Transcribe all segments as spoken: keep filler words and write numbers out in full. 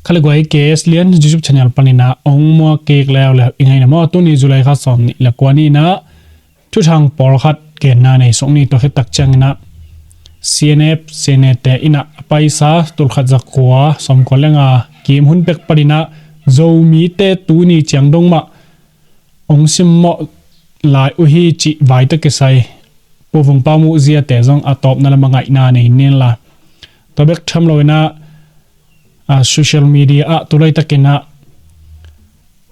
Kha le guai, K S Lian YouTube channel panin ah ong muak kik leuleu ing ei na maw. Tuni July kha sawm nih le kua ni-in ah thuthang pawlkhat genna nei suk ni. Tua khit tak ciangin ah C N F, C N A te in ah a paisa tul khat za kua sawm kua le nga kim hun pek panin ah Zomite tuni ciang dong mah ong simmawh lai uh hi cih vai tawh kisai Pu Vung Pau Muh Zia te zong a tawpna lam ah ngaihna nei ni inla, tua bek tham loin ah, a, social media ah tu laitakin ah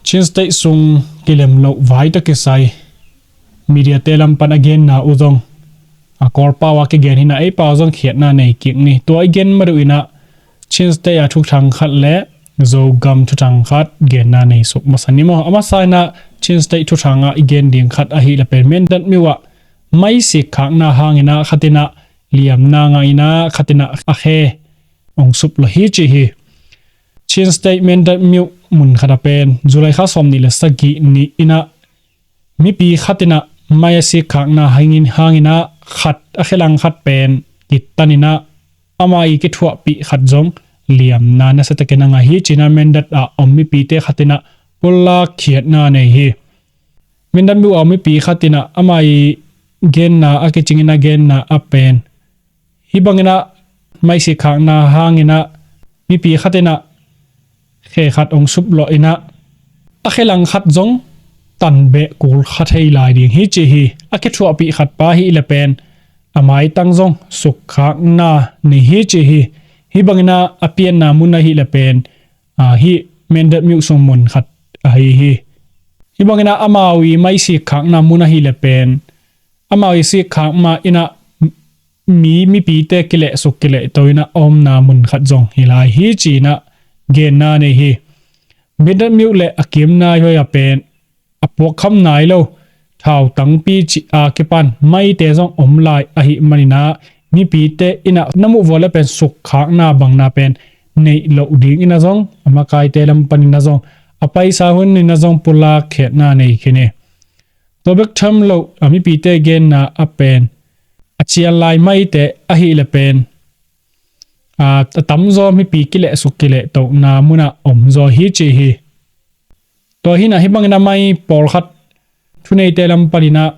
Chin State sung kilem loh vai tawh kisai media te lam pan a genna uh zong, a, Kawlpau ah kigen hi-in ah ei pau zong khiatna nei kik ni. Tua i gen mah uh in ah Chin State ah thuthang khat le Zogam thuthang khat genna nei suk masa ni maw. A masa in ah Chin State thuthang ah i gen ding khat ahih leh pen Mindat Myo ah mai sikkhakna hangin ah khat in ah liamna ngah in ah khat in ah a khe ong sup lawh hi ci hi. Chin State Mindat Myo mun khat ah pen July kha sawm nih le sagih ni-in ah mipi khat in ah mai a sikkhakna hangin, hangin ah khat, a khe lang khat pen kitan in ah ama i kithuahpih khat zong liamna nasia takin a ngah hi ci-in ah Mindat ah om mipite khat in ah pulak khiatna nei hi. Mindat Myo ah om mipi khat in ah ama i genna, a kicingin a genna ah pen hih bangin ah mai sikkhakna hangin ah mipi khat in ah khe khat ong sup lawh in ah a khe lang khat zong tan beh kul kha thei lai ding hi ci hi. A kithuahpih khat pa ahih leh pen a maitang zong sukkhakna nei hi ci hi. Hih bangin ah a pianna mun ahih leh pen, a, hih Mindat Myo sung mun khat ahi hi. Hih bangin ah amau i mai sikkhakna mun ahih leh pen amau i sikkhak mah in ah mi, mipite kilehsuk kilehto in ah a omna mun khat zong hi lai hi ci-in ah genna nei hi. Mindat Myo le a kim naihuai ah pen a puakkham nai lo thautangpi cih a kipan maite zong om lai ahih manin ah mipite in ah na muh vua leh pen sukkhakna bangna pen neih loh dingin ah zong a makaite lam panin ah zong a paisa hun in ah zong pulak khiatna nei khin hi. Tua bek tham lo, a, mipite genna ah pen a cian lai maite ahih leh pen, a, a tamzaw mipi kilehsuk kilehtohna mun ah om zaw hi ci hi. Tua hi-in ah hih bangin ah mai pawlkhat thuneite lam panin ah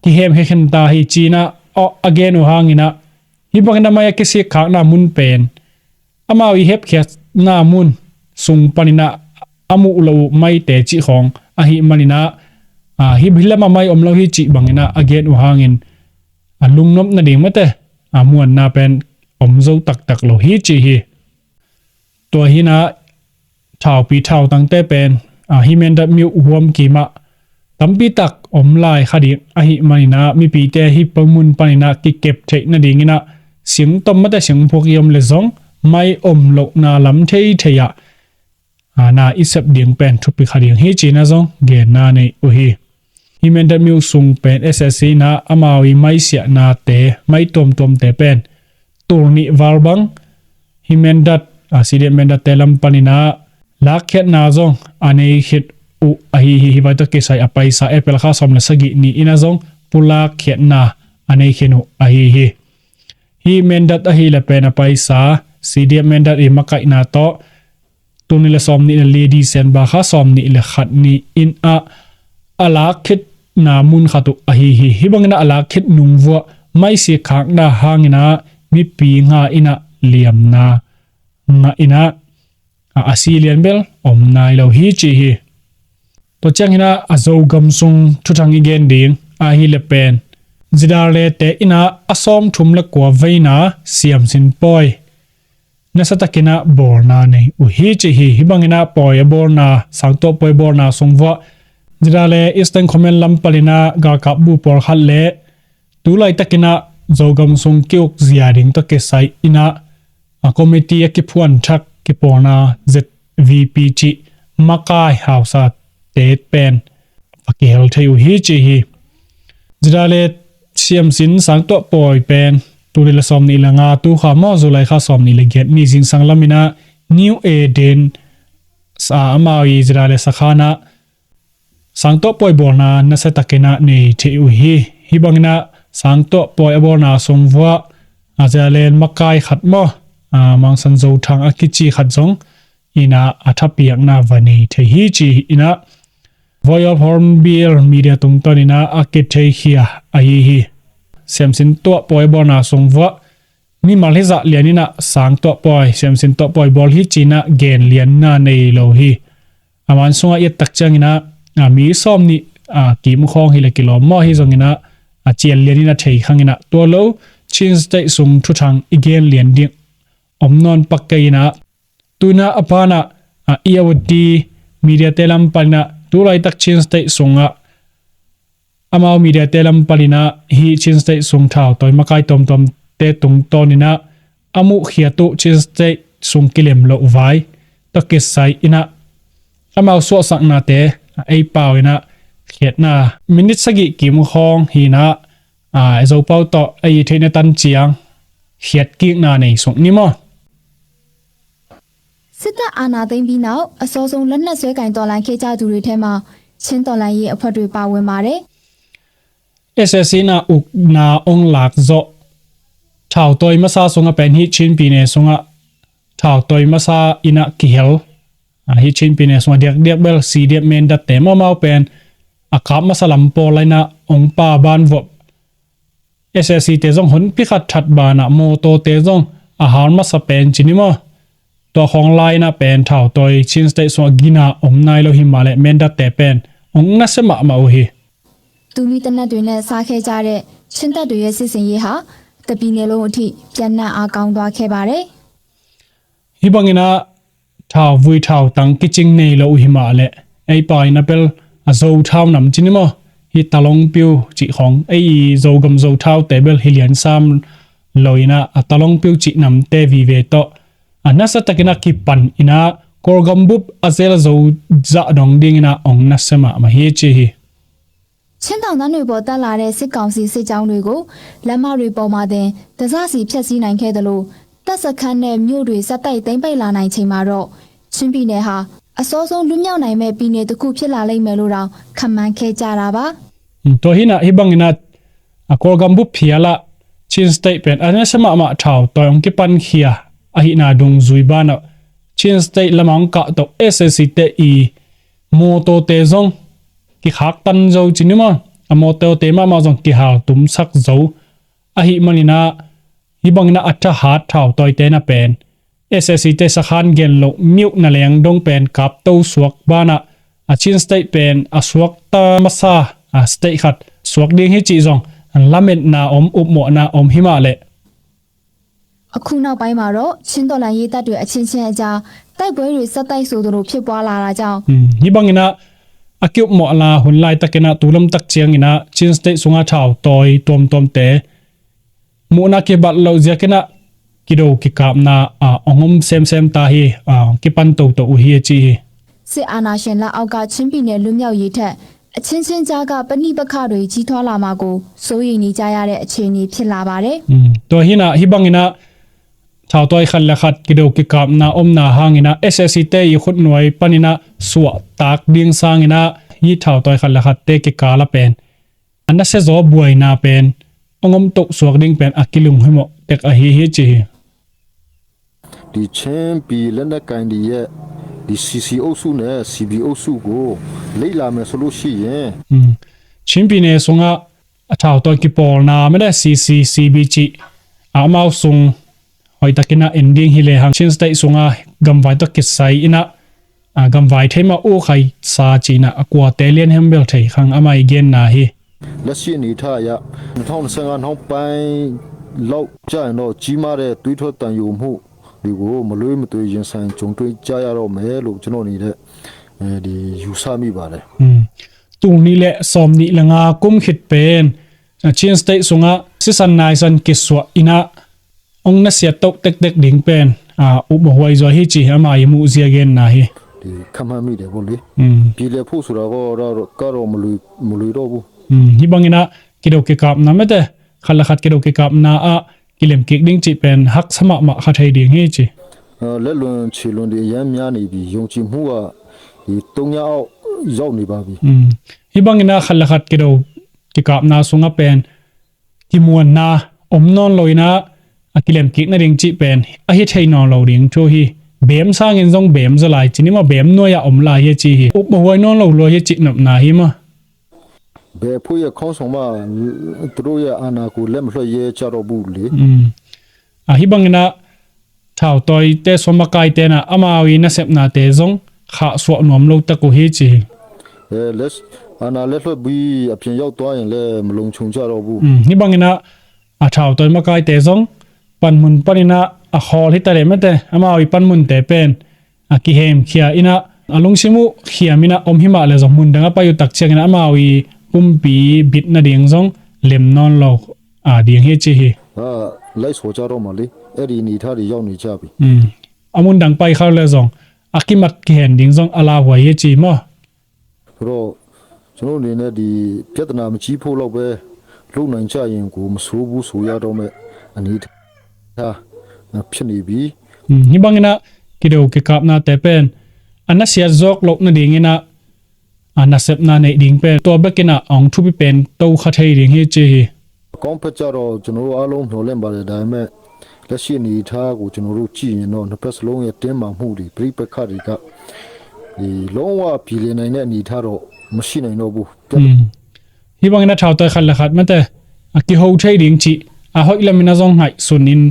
kihemkhia khin ta hi ci-in ah a, a gen uh hangin ah hih bangin ah mai a kisikkhakna mun pen amau i hepkhiatna mun sung panin ah a muh loh uh maite cih khawng ahih manin ah, a, hih, hih lam ah mai om lo hi cih bangin ah a gen uh hangin a lungnop nading mate, a, muanna pen om zo taktak lo hi ci hi. Tua hi-in ah thaupi thautangte pen, a, hih Mindat Myo huam kim ah tampi tak om lai kha ding ahih manin ah mipite hih bang mun panin ah kikep theih nadingin ah singtom mate singphuak i om leh zong mai om lohna lam theithei ah, a, na i sep ding pen thupi kha ding hi ci-in ah zong genna nei uh hi. Hih Mindat Myo sung pen S S C in ah amau i mai siahnate, mai tuamtuamte pen tul nih val bang hih Mindat, a, C D F Mindat te lam panin ah lakkhiatna zong a nei khin uh ahi hi. Hih vai tawh kisai a paisa April kha sawm le sagih ni-in ah zong pulak khiatna a nei khin uh ahi hi. Hih Mindat ahih leh pen a paisa C D F Mindat i makaihna tawh tul nih le sawm nih le li December kha sawm nih le khat ni-in ah a lakkhitna mun khat uh ahi hi. Hih bangin ah a lakkhit nung vuah mai sikkhakna hangin ah mipi nga in ah liamna ngah in ah, a, a si lian bel om nai lo hi ci hi. Tua ciangin ah a Zogam sung thuthang i gen ding ahih leh pen Zidale te in ah a sawmthum le kua veina siamsin pawi nasia takin ah bawlna nei uh hi ci hi. Hih bangin ah pawi a bawlna, sangtuah pawi bawlna sung vuah Zidale Eastern Command lam panin ah galkap bu pawlkhat le tu laitakin ah Zogam sung ki-uk zia ding tawh kisai in ah, a, committee a kiphuan thak kipawlna Z V P cih makai hausate pen va kihel thei uh hi ci hi. Zidale siamsin sangtuah pawi pen tul nih le sawm nih le nga tu kha maw, July kha sawm nih le giat ni zingsang lamin ah New Eden, a, amau i Zidale sakhan ah sangtuah pawi bawlna nasia takin ah nei thei uh hi. Hih bangin ah sangtuah pawi a bawlna sung vuah, a, Zidale makai khat maw, a, Mangsan Zo Thang a kici khat zong in ah a thapiakna va nei thei hi ci in ah Voice of Hornbill Media tungtawn in ah a kitheikhia ahi hi. Siamsin tuahpawi bawlna sung vuah mimal hi zah lian in ah sang tuahpawi, siamsin tuahpawi bawl hi ci in ah gen lianna nei lo hi. A man sungah i et tak ciangin ah, a, mi sawm nih, a, kim khawng hi le kilawm maw, hi zongin ah a cial lian in a thei khang in ah tua lo Chin State sung thuthang i gen lian ding om nawn pak kei in ah, tu in ah a pan ah, a, Irrawaddy media te lam pan in ah tu laitak Chin State sungah amau media te lam pan in ah hih Chin State sung thautawi makai tuamtuam te tungtawn in ah a muhkhiat uh Chin State sung kilem loh vai tawh kisai in ah amau suahsaknate ei pau in ah khiatna minit sagih kim khawng hi in ah, a, Zopau tawh ei theihna tan ciang khiat kikna nei suk ni maw? စစ်တပ်အာဏာသိမ်းပြီးနောက် အစောဆုံးလက်နက်စွဲကိုင်တော်လှန်ခဲ့ကြသူတွေထဲမှာ ချင်းတော်လှန်ရေးအဖွဲ့တွေပါဝင်ပါတယ်။ SSC in ah ukna ong lak zawh thautawi masa sungah pen hih Chin pyine sungah thautawi masa in ah kihel, a, hih Chin pyine sungah diakdiak bel CDF Mindat te mahmah pen a kap masa lam pawl in ah ong pa ban vop SSC te zong honpi khat that ban ah mawtawte zong a hal masa pen ci ni maw? Tua khawng lai in ah pen thautawi Chin State sungah gina om nai lo hi mah leh Mindat te pen ong nasia mahmah uh hi. တူမီသေနတ်တွေနဲ့ စခဲ့ကြတဲ့ ချင်းတပ်တွေရဲ့ စစ်ဆင်ရေးဟာ တစ်ပြည်နယ်လုံးအထိ ပျံ့နှံ့အားကောင်းသွားခဲ့ပါတယ်။ Hih bangin ah thauvui thautang kicing nei lo uh hi mah leh ei pau in ah bel a Zo thau nam ci ni maw? Hih Talongpiu cih khawng ei i Zogam Zo thaute bel hi lian sam lo in ah a Talongpiu cih namte vive tawh a nasia takin ah kipan in ah Kawlgam bup a zel zo zah dong ding in ah ong nasia mahmah hi ci hi. ချင်းတောင်တန်းတွေပေါ် တက်လာတဲ့ စစ်ကောင်စီစစ်ကြောင်းတွေကို လမ်းမတွေပေါ်မှာတင် တစစီ ဖျက်ဆီးနိုင်ခဲ့သလို တပ်စခန်းနဲ့ မြို့တွေ ဆက်တိုက်သိမ်းပိုက်လာနိုင်ချိန်မှာတော့ ချင်းပြည်နယ်ဟာ အစောဆုံးလွတ်မြောက်နိုင်မယ့် ပြည်နယ်တစ်ခု ဖြစ်လာလိမ့်မယ်လို့တောင် ခန့်မှန်းခဲ့ကြတာပါ။ Tua hi in ah hih bangin ah a Kawlgam bup phial ah Chin State pen a nasia mahmah thautawi ong kipankhia ahihna dungzui banah Chin State lamah ong kahtoh SSC te i mawtawte zong kikhaktan zo ci ni maw? A mawtawte mahmah zong kihal tumsak zo ahih manin ah hih bangin ah a thahat thautawite na pen SSC te sakhan gen loh miuh na leng dong pen kapto suak banah a Chin State pen a suakta masa a state khat suak ding hi cih zong lametna om, upmawhna om hi mah leh. အခုနောက်ပိုင်းမှာတော့ ချင်းတော်လှန်ရေးတပ်တွေ အချင်းချင်းအကြား တိုက်ပွဲတွေ ဆက်တိုက်ဆိုသလို ဖြစ်ပွားလာတာကြောင့် Hih bangin ah a kiupmawhna hun laitakin ah tu lamtak ciangin ah Chin State sungah thautawi tuamtuamte muhna kibat loh ziakin ah kido kikapna, a, ong om semsem ta hi, a, kipan toto uh hi a ci hi. စစ်အာဏာရှင်လက်အောက်က ချင်းပြည်နယ်လွတ်မြောက်ရေးထက် အချင်းချင်းကြားက ပဋိပက္ခတွေ ကြီးထွားလာမှာကို စိုးရိမ်နေကြရတဲ့ အခြေအနေ ဖြစ်လာပါတယ်။ Tua hi in ah hih bangin ah thautawi khat le khat kido kikapna omna hangin ah SSC te i khutnuai panin ah suahtak ding sangin ah hih thautawi khat le khatte kikal ah pen a nasia zaw buaina pen ong om toh suak ding pen a kilunghimawh tek ahi hi ci hi. ဒီချင်းပြည်လက်နက်ကိုင်တွေရဲ့ ဒီ CC အုပ်စုနဲ့ CB အုပ်စုကို လေ့လာမယ်ဆိုလို့ရှိရင် Chin pyine sungah a thautawi kipawlna mete CC, CB cih a amau sung hoihtakin ah en ding hi lehang Chin State sungah gamvai tawh kisai in ah, a, gamvai thei mah uh khai sa ci in ah a kuate lian hiam bel thei khang amah i genna hi. လက်ရှိအနေအထားအရ နှစ်ထောင့်နှစ်ဆယ့်ငါးနောက်ပိုင်းလောက်ကျရင်တော့ ကြီးမားတဲ့သွေးထွက်သံယိုမှုတွေကို မလွဲမသွေရင်ဆိုင်ကြုံတွေ့ကြရတော့မယ်လို့ ကျွန်တော်အနေနဲ့ အဲဒီ ယူဆမိပါတယ်။ Tul nih le sawm nih le nga kum khit pen, a, Chin State sungah sisan naisan kisuah in ah ong nasia toh tektek ding pen, a, upmawh huai zaw hi ci hi ama i muh zia genna hi. ဒီ ခန့်မှန်းမိတယ်ပေါ့လေ။ อืม ပြည်လည်ဖို့ဆိုတာကတော့ ကတော့မလွယ် မလွယ်တော့ဘူး။ อืม hih bangin ah kido kikapna mete, khat le khat kido kikapna ah kilem kik ding cih pen haksa mahmah kha thei ding hi ci. အဲ လက်လွန်ခြေလွန်တွေအရမ်းများနေပြီ။ ယုံကြည်မှုက ဒီ သုညအောက်ရောက်နေပါပြီ။ อืม hih bangin ah khat le khat kido kikapna sungah pen kimuanna om nawn lo in ah a kilem kik nading cih pen ahi thei nawn lo ding thu hi. ဘဲမ်ဆာငင်ဇောင်း ဘဲမ်ဇာလၢ် ကၠိၣ်နီၣ်မး ဘဲမ်နွဲၣ်ယၢ်အီၣ်လၢ် ဟဲကၠိၣ်ဟီၣ် အုပ်မဝဲနီၢ်လီၢ်လီၢ် ဟဲကၠိၣ်နီၣ်နၢ်ဟီၣ်မး ဘဲဖိယဲၢ် ခေါင်းဆောင်မး သူတို့ရဲ့အာဏာကို လက်မလွှတ်ရဲကြတော့ဘူးလေ။ အဟံၣ်ဘၣ်ငိုၢ်နၢ် ထၢ်ဝ်တွဲတဲ စွမ်းမကၢႆတဲနၢ် အမဝီနစဲပ်နၢ်တဲဇောင်း ခးစွးနွမ်းလိာ်တကူၣ်ဟဲကၠိၣ်ဟီၣ် အဲ လက်အာဏာလက်လွှတ်ပြီး အပြင်ရောက်သွားရင်လည်း မလုံခြုံကြတော့ဘူး။ ဟံၣ်ဘၣ်ငိုၢ်နၢ် အထၢ်ဝ်တွဲမကၢ၆တဲဇောင်း ပၼ်မုၼ်ပၼ်နံၣ်နၢ် အခီၣ်လ်ဟံၣ်တၢ်ရဲၣ်မ့ၢ်တဲ အမဝီပၼ်မုၼ်တဲပၢၼ် အကီၢ်ဟဲမ်ၶၢၣ်အံၤနၢ် အလူင်စံမူၣ် ခၢၣ်မံနၢ် အိမ်ဟံၣ်မးလဲၣ်ဇောင်း မုၼ်တၢင်းအပၢ်ယူၤတၢ်ကၠၢၵ်ၣ်နၢ် အမဝီ ပုမ်ပီဘိတ်နၢ်ဒံးဇောင်း လၢမ်းနီၢ်လီၤ အဒံးဟဲကၠိၣ်ဟီၣ် လိုက်ဆိုကြတော့မှလေ အဲ့ဒီအနေအထားတွေရောက်နေကြပြီ။ အမုၼ်တၢင်းပၢၢ်ခါလဲၣ်ဇောင်း အကီၢ်မတ်ကီၢ်ဟဲမ်ဒံးဇောင်း အလၢ်ဝဲဟဲကၠိၣ်ဟီၣ်မး ဆိုတော့ ကျွန်တော်တို့အနေနဲ့ ဒီပြဿနာမကြီးဖို့လောက်ပဲ လုပ်နိုင်ကြရင်ကို မဆိုးဘူးဆိုရတော့မဲ့ အနေအထား ဖြစ်နေပြီ။ ဟံၣ်ဘၣ်ငိုၢ်နၢ် ကီၢ်ဒိၣ်ကီၢ်ကၢပ်ၣ်နၢ်တဲပၢၼ် အနစဲပ်ဇောက်လိာ်နၢ်ဒံးငိုၢ်နၢ် အနစဲပ်နၢ်န့ၣ်ဒံးပၢၼ် တွဲဘၣ်က့ၤနၢ် အောင်ထူပီပၢၼ် တၢ်ခးထဲဒံးဟဲကၠိၣ်ဟီၣ် အကောင်းဘက်ကျတော့ ကျွန်တော်တို့အားလုံးမျှော်လင့်ပါတယ်။ ဒါပေမဲ့ လက်ရှိအနေအထားကို ကျွန်တော်တို့ကြည့်ရင်တော့ နှစ်ဖက်စလုံးရဲ့တင်းမာမှုတွေ ပဋိပက္ခတွေက ဒီလုံးဝပြေလည်နိုင်တဲ့အနေအထားတော့ မရှိနိုင်တော့ဘူး။ ဟံၣ်ဘၣ်ငိုၢ်နၢ် ထၢ်ဝ်တွဲခါလဲၣ်ခါမ့ၢ်တဲ အကီၢ်ဟိုထဲဒံးကၠိၣ် အဟိုလၢမံနၢ်ဇောင်း ငါးศูนย์ နံၣ်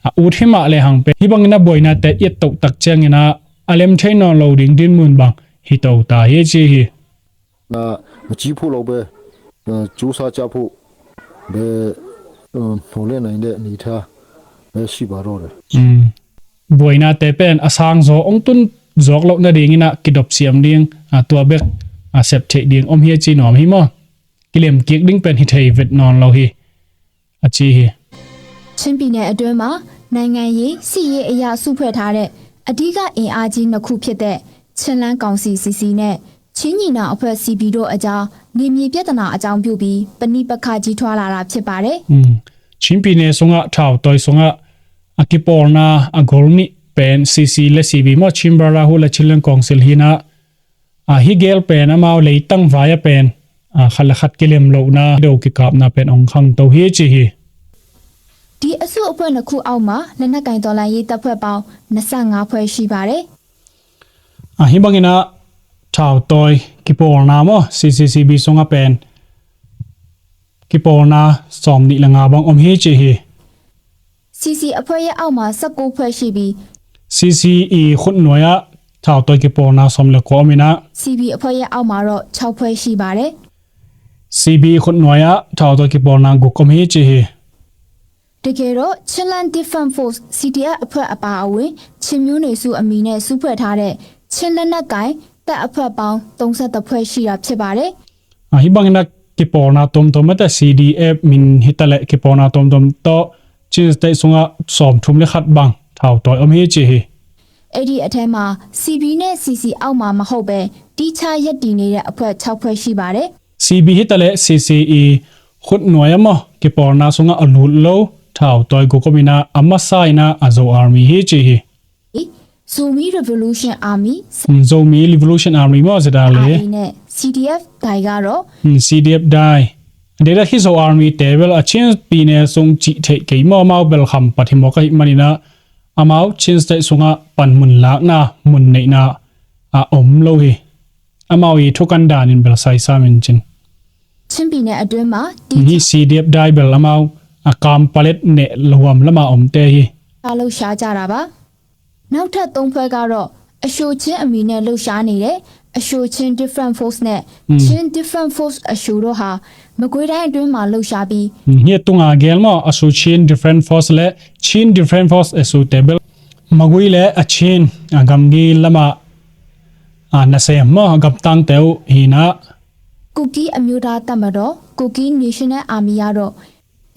အအိၣ်ထဲမးလဲၣ်ဟဲမ်ပဲ ဟံၣ်ဘၣ်ငိုၢ်နၢ် ဘွဲနၢ်တဲ ယဲၢ်တူာ်တၢ်ကၠၢၵ်ၣ်ငိုၢ်နၢ် အလဲၢ်ထဲနီၢ်လီၤဒံး ဒ်မုၢ်ဘၣ် ဟံၣ်တူာ်တၢ်ဟဲကၠိၣ်ဟီၣ် မကြီးဖို့လောက်ပဲ ကြိုးစားကြဖို့ပဲ မျှော်လင့်နိုင်တဲ့အနေအထားပဲရှိပါတော့တယ်။ ဘွဲနၢ်တဲပၢၼ် အစၢင်ဇော် အောင်တွင်းဇောက်လိာ်နၢ်ဒံးငိုၢ်နၢ် ကီၢ်ဒိၣ်စံၣ်အမ်ဒံး တွဲဘၣ် အစဲပ်ထဲဒံး အိမ်ဟဲကၠိၣ်နီၢ်မးဟီၣ်မး ကီၢ်လဲၢ်ကၠိၣ်ဒံးပၢၼ် ဟံၣ်ထဲဝဲနီၢ်လီၤဟီၣ် အကၠိၣ်ဟီၣ် ချင်းပြည်နယ်အတွင်းမှာ နိုင်ငံရေး၊ စစ်ရေးအရ စုဖွဲ့ထားတဲ့ အဓိကအင်အားကြီးနှစ်ခုဖြစ်တဲ့ ချင်းလန်းကောင်စီ စီစီ နဲ့ ချင်းညီနောင်အဖွဲ့ စီပီ တို့အကြား နယ်မြေပြဿနာအကြောင်းပြုပြီး ပဋိပက္ခကြီးထွားလာတာဖြစ်ပါတယ်။ ချင်းပြည်နယ် စူင်အ ထၢ်ဝ်တွဲ စူင်အ အကီၢ်ပီၣ်နၢ် အဂိုလ်နံၣ် ပၢၼ် စီစီ လၢ စီပီ မ့ၢ် ချင်း brotherhood လၢ ချင်းလန်းကောင်စီ ဟံၣ်နၢ် အဟံၣ်ဂဲလ်ပၢၼ် အမဝီ လၢတၢ်ဝါယပၢၼ် အခါလၢခတ်ကီၢ်လဲၢ်လိာ်နၢ် ကီၢ်ဒိၣ်ကီၢ်ကၢပ်ၣ်နၢ်ပၢၼ် အောင်ခါတီႈဟဲကၠိၣ်ဟီၣ် ဒီအစုအဖွဲ့နှစ်ခုအောက်မှာ လက်နက်ကိုင်တော်လှန်ရေးတပ်ဖွဲ့ပေါင်း နှစ်ဆယ့်ငါးဖွဲ့ရှိပါတယ်။ အဟံၣ်ဘၣ်ငိုၢ်နၢ် ထၢ်ဝ်တွဲ ကီၢ်ပီၣ်နၢ်မ့ၢ် စီစီ စီပီ စူင်အပၢၼ် ကီၢ်ပီၣ်နၢ် စီၤမ်နံၣ်လၢငါး ဘၣ် အိမ်ဟဲကၠိၣ်ဟီၣ် စီစီအဖွဲ့ရဲ့အောက်မှာ ဆယ့်ကိုးဖွဲ့ရှိပြီး စီစီ အံၤ ခုၣ်နွဲအ ထၢ်ဝ်တွဲ ကီၢ်ပီၣ်နၢ် စီၤမ်လၢကိး အိမ်ဟဲကၠိၣ်ဟီၣ် စီပီအဖွဲ့ရဲ့အောက်မှာတော့ ခြောက်ဖွဲ့ရှိပါတယ်။ စီပီ ခုၣ်နွဲအ ထၢ်ဝ်တွဲ ကီၢ်ပီၣ်နၢ် ကူၣ် အိမ်ဟဲကၠိၣ်ဟီၣ် တကယ်တော့ Chinland Defense Force စီဒီအက်ဖ် အဖွဲ့အပါအဝင် ချင်းမျိုးနွယ်စုအမည်နဲ့ စုဖွဲ့ထားတဲ့ ချင်းလက်နက်ကိုင်တပ်အဖွဲ့ပေါင်း သုံးဆယ့်တစ်ဖွဲ့ရှိတာဖြစ်ပါတယ်။ အဟံၣ်ဘၣ်ငိုၢ်နၢ် ကီၢ်ပီၣ်နၢ် တွမ်တွမ် မ့ၢ်တဲ စီဒီအက်ဖ် မံၤဟံၣ်တၢ်လဲၣ် ကီၢ်ပီၣ်နၢ် တွမ်တွမ် တီၢ် ချင်းစတဲး စူင်အ စီၤမ်ထူမ်လၢခတ်ဘၣ် ထၢ်ဝ်တွဲ အိမ်ဟဲကၠိၣ်ဟီၣ် အဲ့ဒီအထဲမှာ စီပီ နဲ့ စီစီ အောက်မှာမဟုတ်ပဲ သီးခြားရပ်တည်နေတဲ့အဖွဲ့ ခြောက်ဖွဲ့ရှိပါတယ်။ စီပီ ဟံၣ်တၢ်လဲၣ် စီစီ အံၤ ခုၣ်နွဲအမ့ၢ် ကီၢ်ပီၣ်နၢ် စူင်အ အလူးလိာ် ထၢ်ဝ်တွဲ ကူၣ် အိမ်ဟဲကၠိၣ်ဟီၣ် အမၤစၢၤနၢ် အ Zomi Army ဟဲကၠိၣ်ဟီၣ် Zomi Revolution Army Zomi Revolution Army မ့ၢ် စဒါလီ နဲ့ စီဒီအက်ဖ် ဒိုင် ကတော့ စီဒီအက်ဖ် ဒိုင် ဒ်လဲၣ် ဟံၣ် Zomi Army တဲဝဲလၢ အချင်းပြည်နယ် စုံ ကၠိၣ်ထဲက့ၤ မ့ၢ် အမဝီ ဘဲလ်ခမ် ပှၤထံမီကဟံၣ်မနုၤနၢ် အမဝီ ချင်းစတဲး စူင်အ ပၼ်မုၢ်လၢ်နၢ် မုၢ်နံၣ်နၢ် အအိၣ်လိာ်ဟီၣ် အမဝီ ထုကၣ်ဒါနံၣ် ဘဲလ် ဆိုင်ဆၣ် မ့ၢ် ချင်း ချင်းပြည်နယ်အတွင်းမှာ ဟံၣ် စီဒီအက်ဖ် ဒိုင် ဘဲလ် အမဝီ အကၢ်ပလ့းနဲၣ် လဝမ် လၢမၤအိၣ်တဲဟီၣ် လှုပ်ရှားကြတာပါ။ နောက်ထပ်သုံးဖွဲ့ကတော့ အရှိုချင်းအမည်နဲ့လှုပ်ရှားနေတဲ့ အရှိုချင်း Defense Force နဲ့ ချင်း Defense Force အရှိုတို့ဟာ မကွေးတိုင်းအတွင်းမှာလှုပ်ရှားပြီး ဟံၣ်တုၤအဂဲလ်မ့ၢ် အရှိုချင်း Defense Force လၢ ချင်း Defense Force အရှိုတဲဝဲလၢ မကွေးလၢအချင်း အဂီၢ်မုၢ်လၢမၤ အနစဲမ်မ့ၢ် အဂီၢ်တၢင်းတဲအိၣ်ဟံၣ်နၢ် ကူကီးအမျိုးသားတပ်မတော် Kuki National Army ကတော့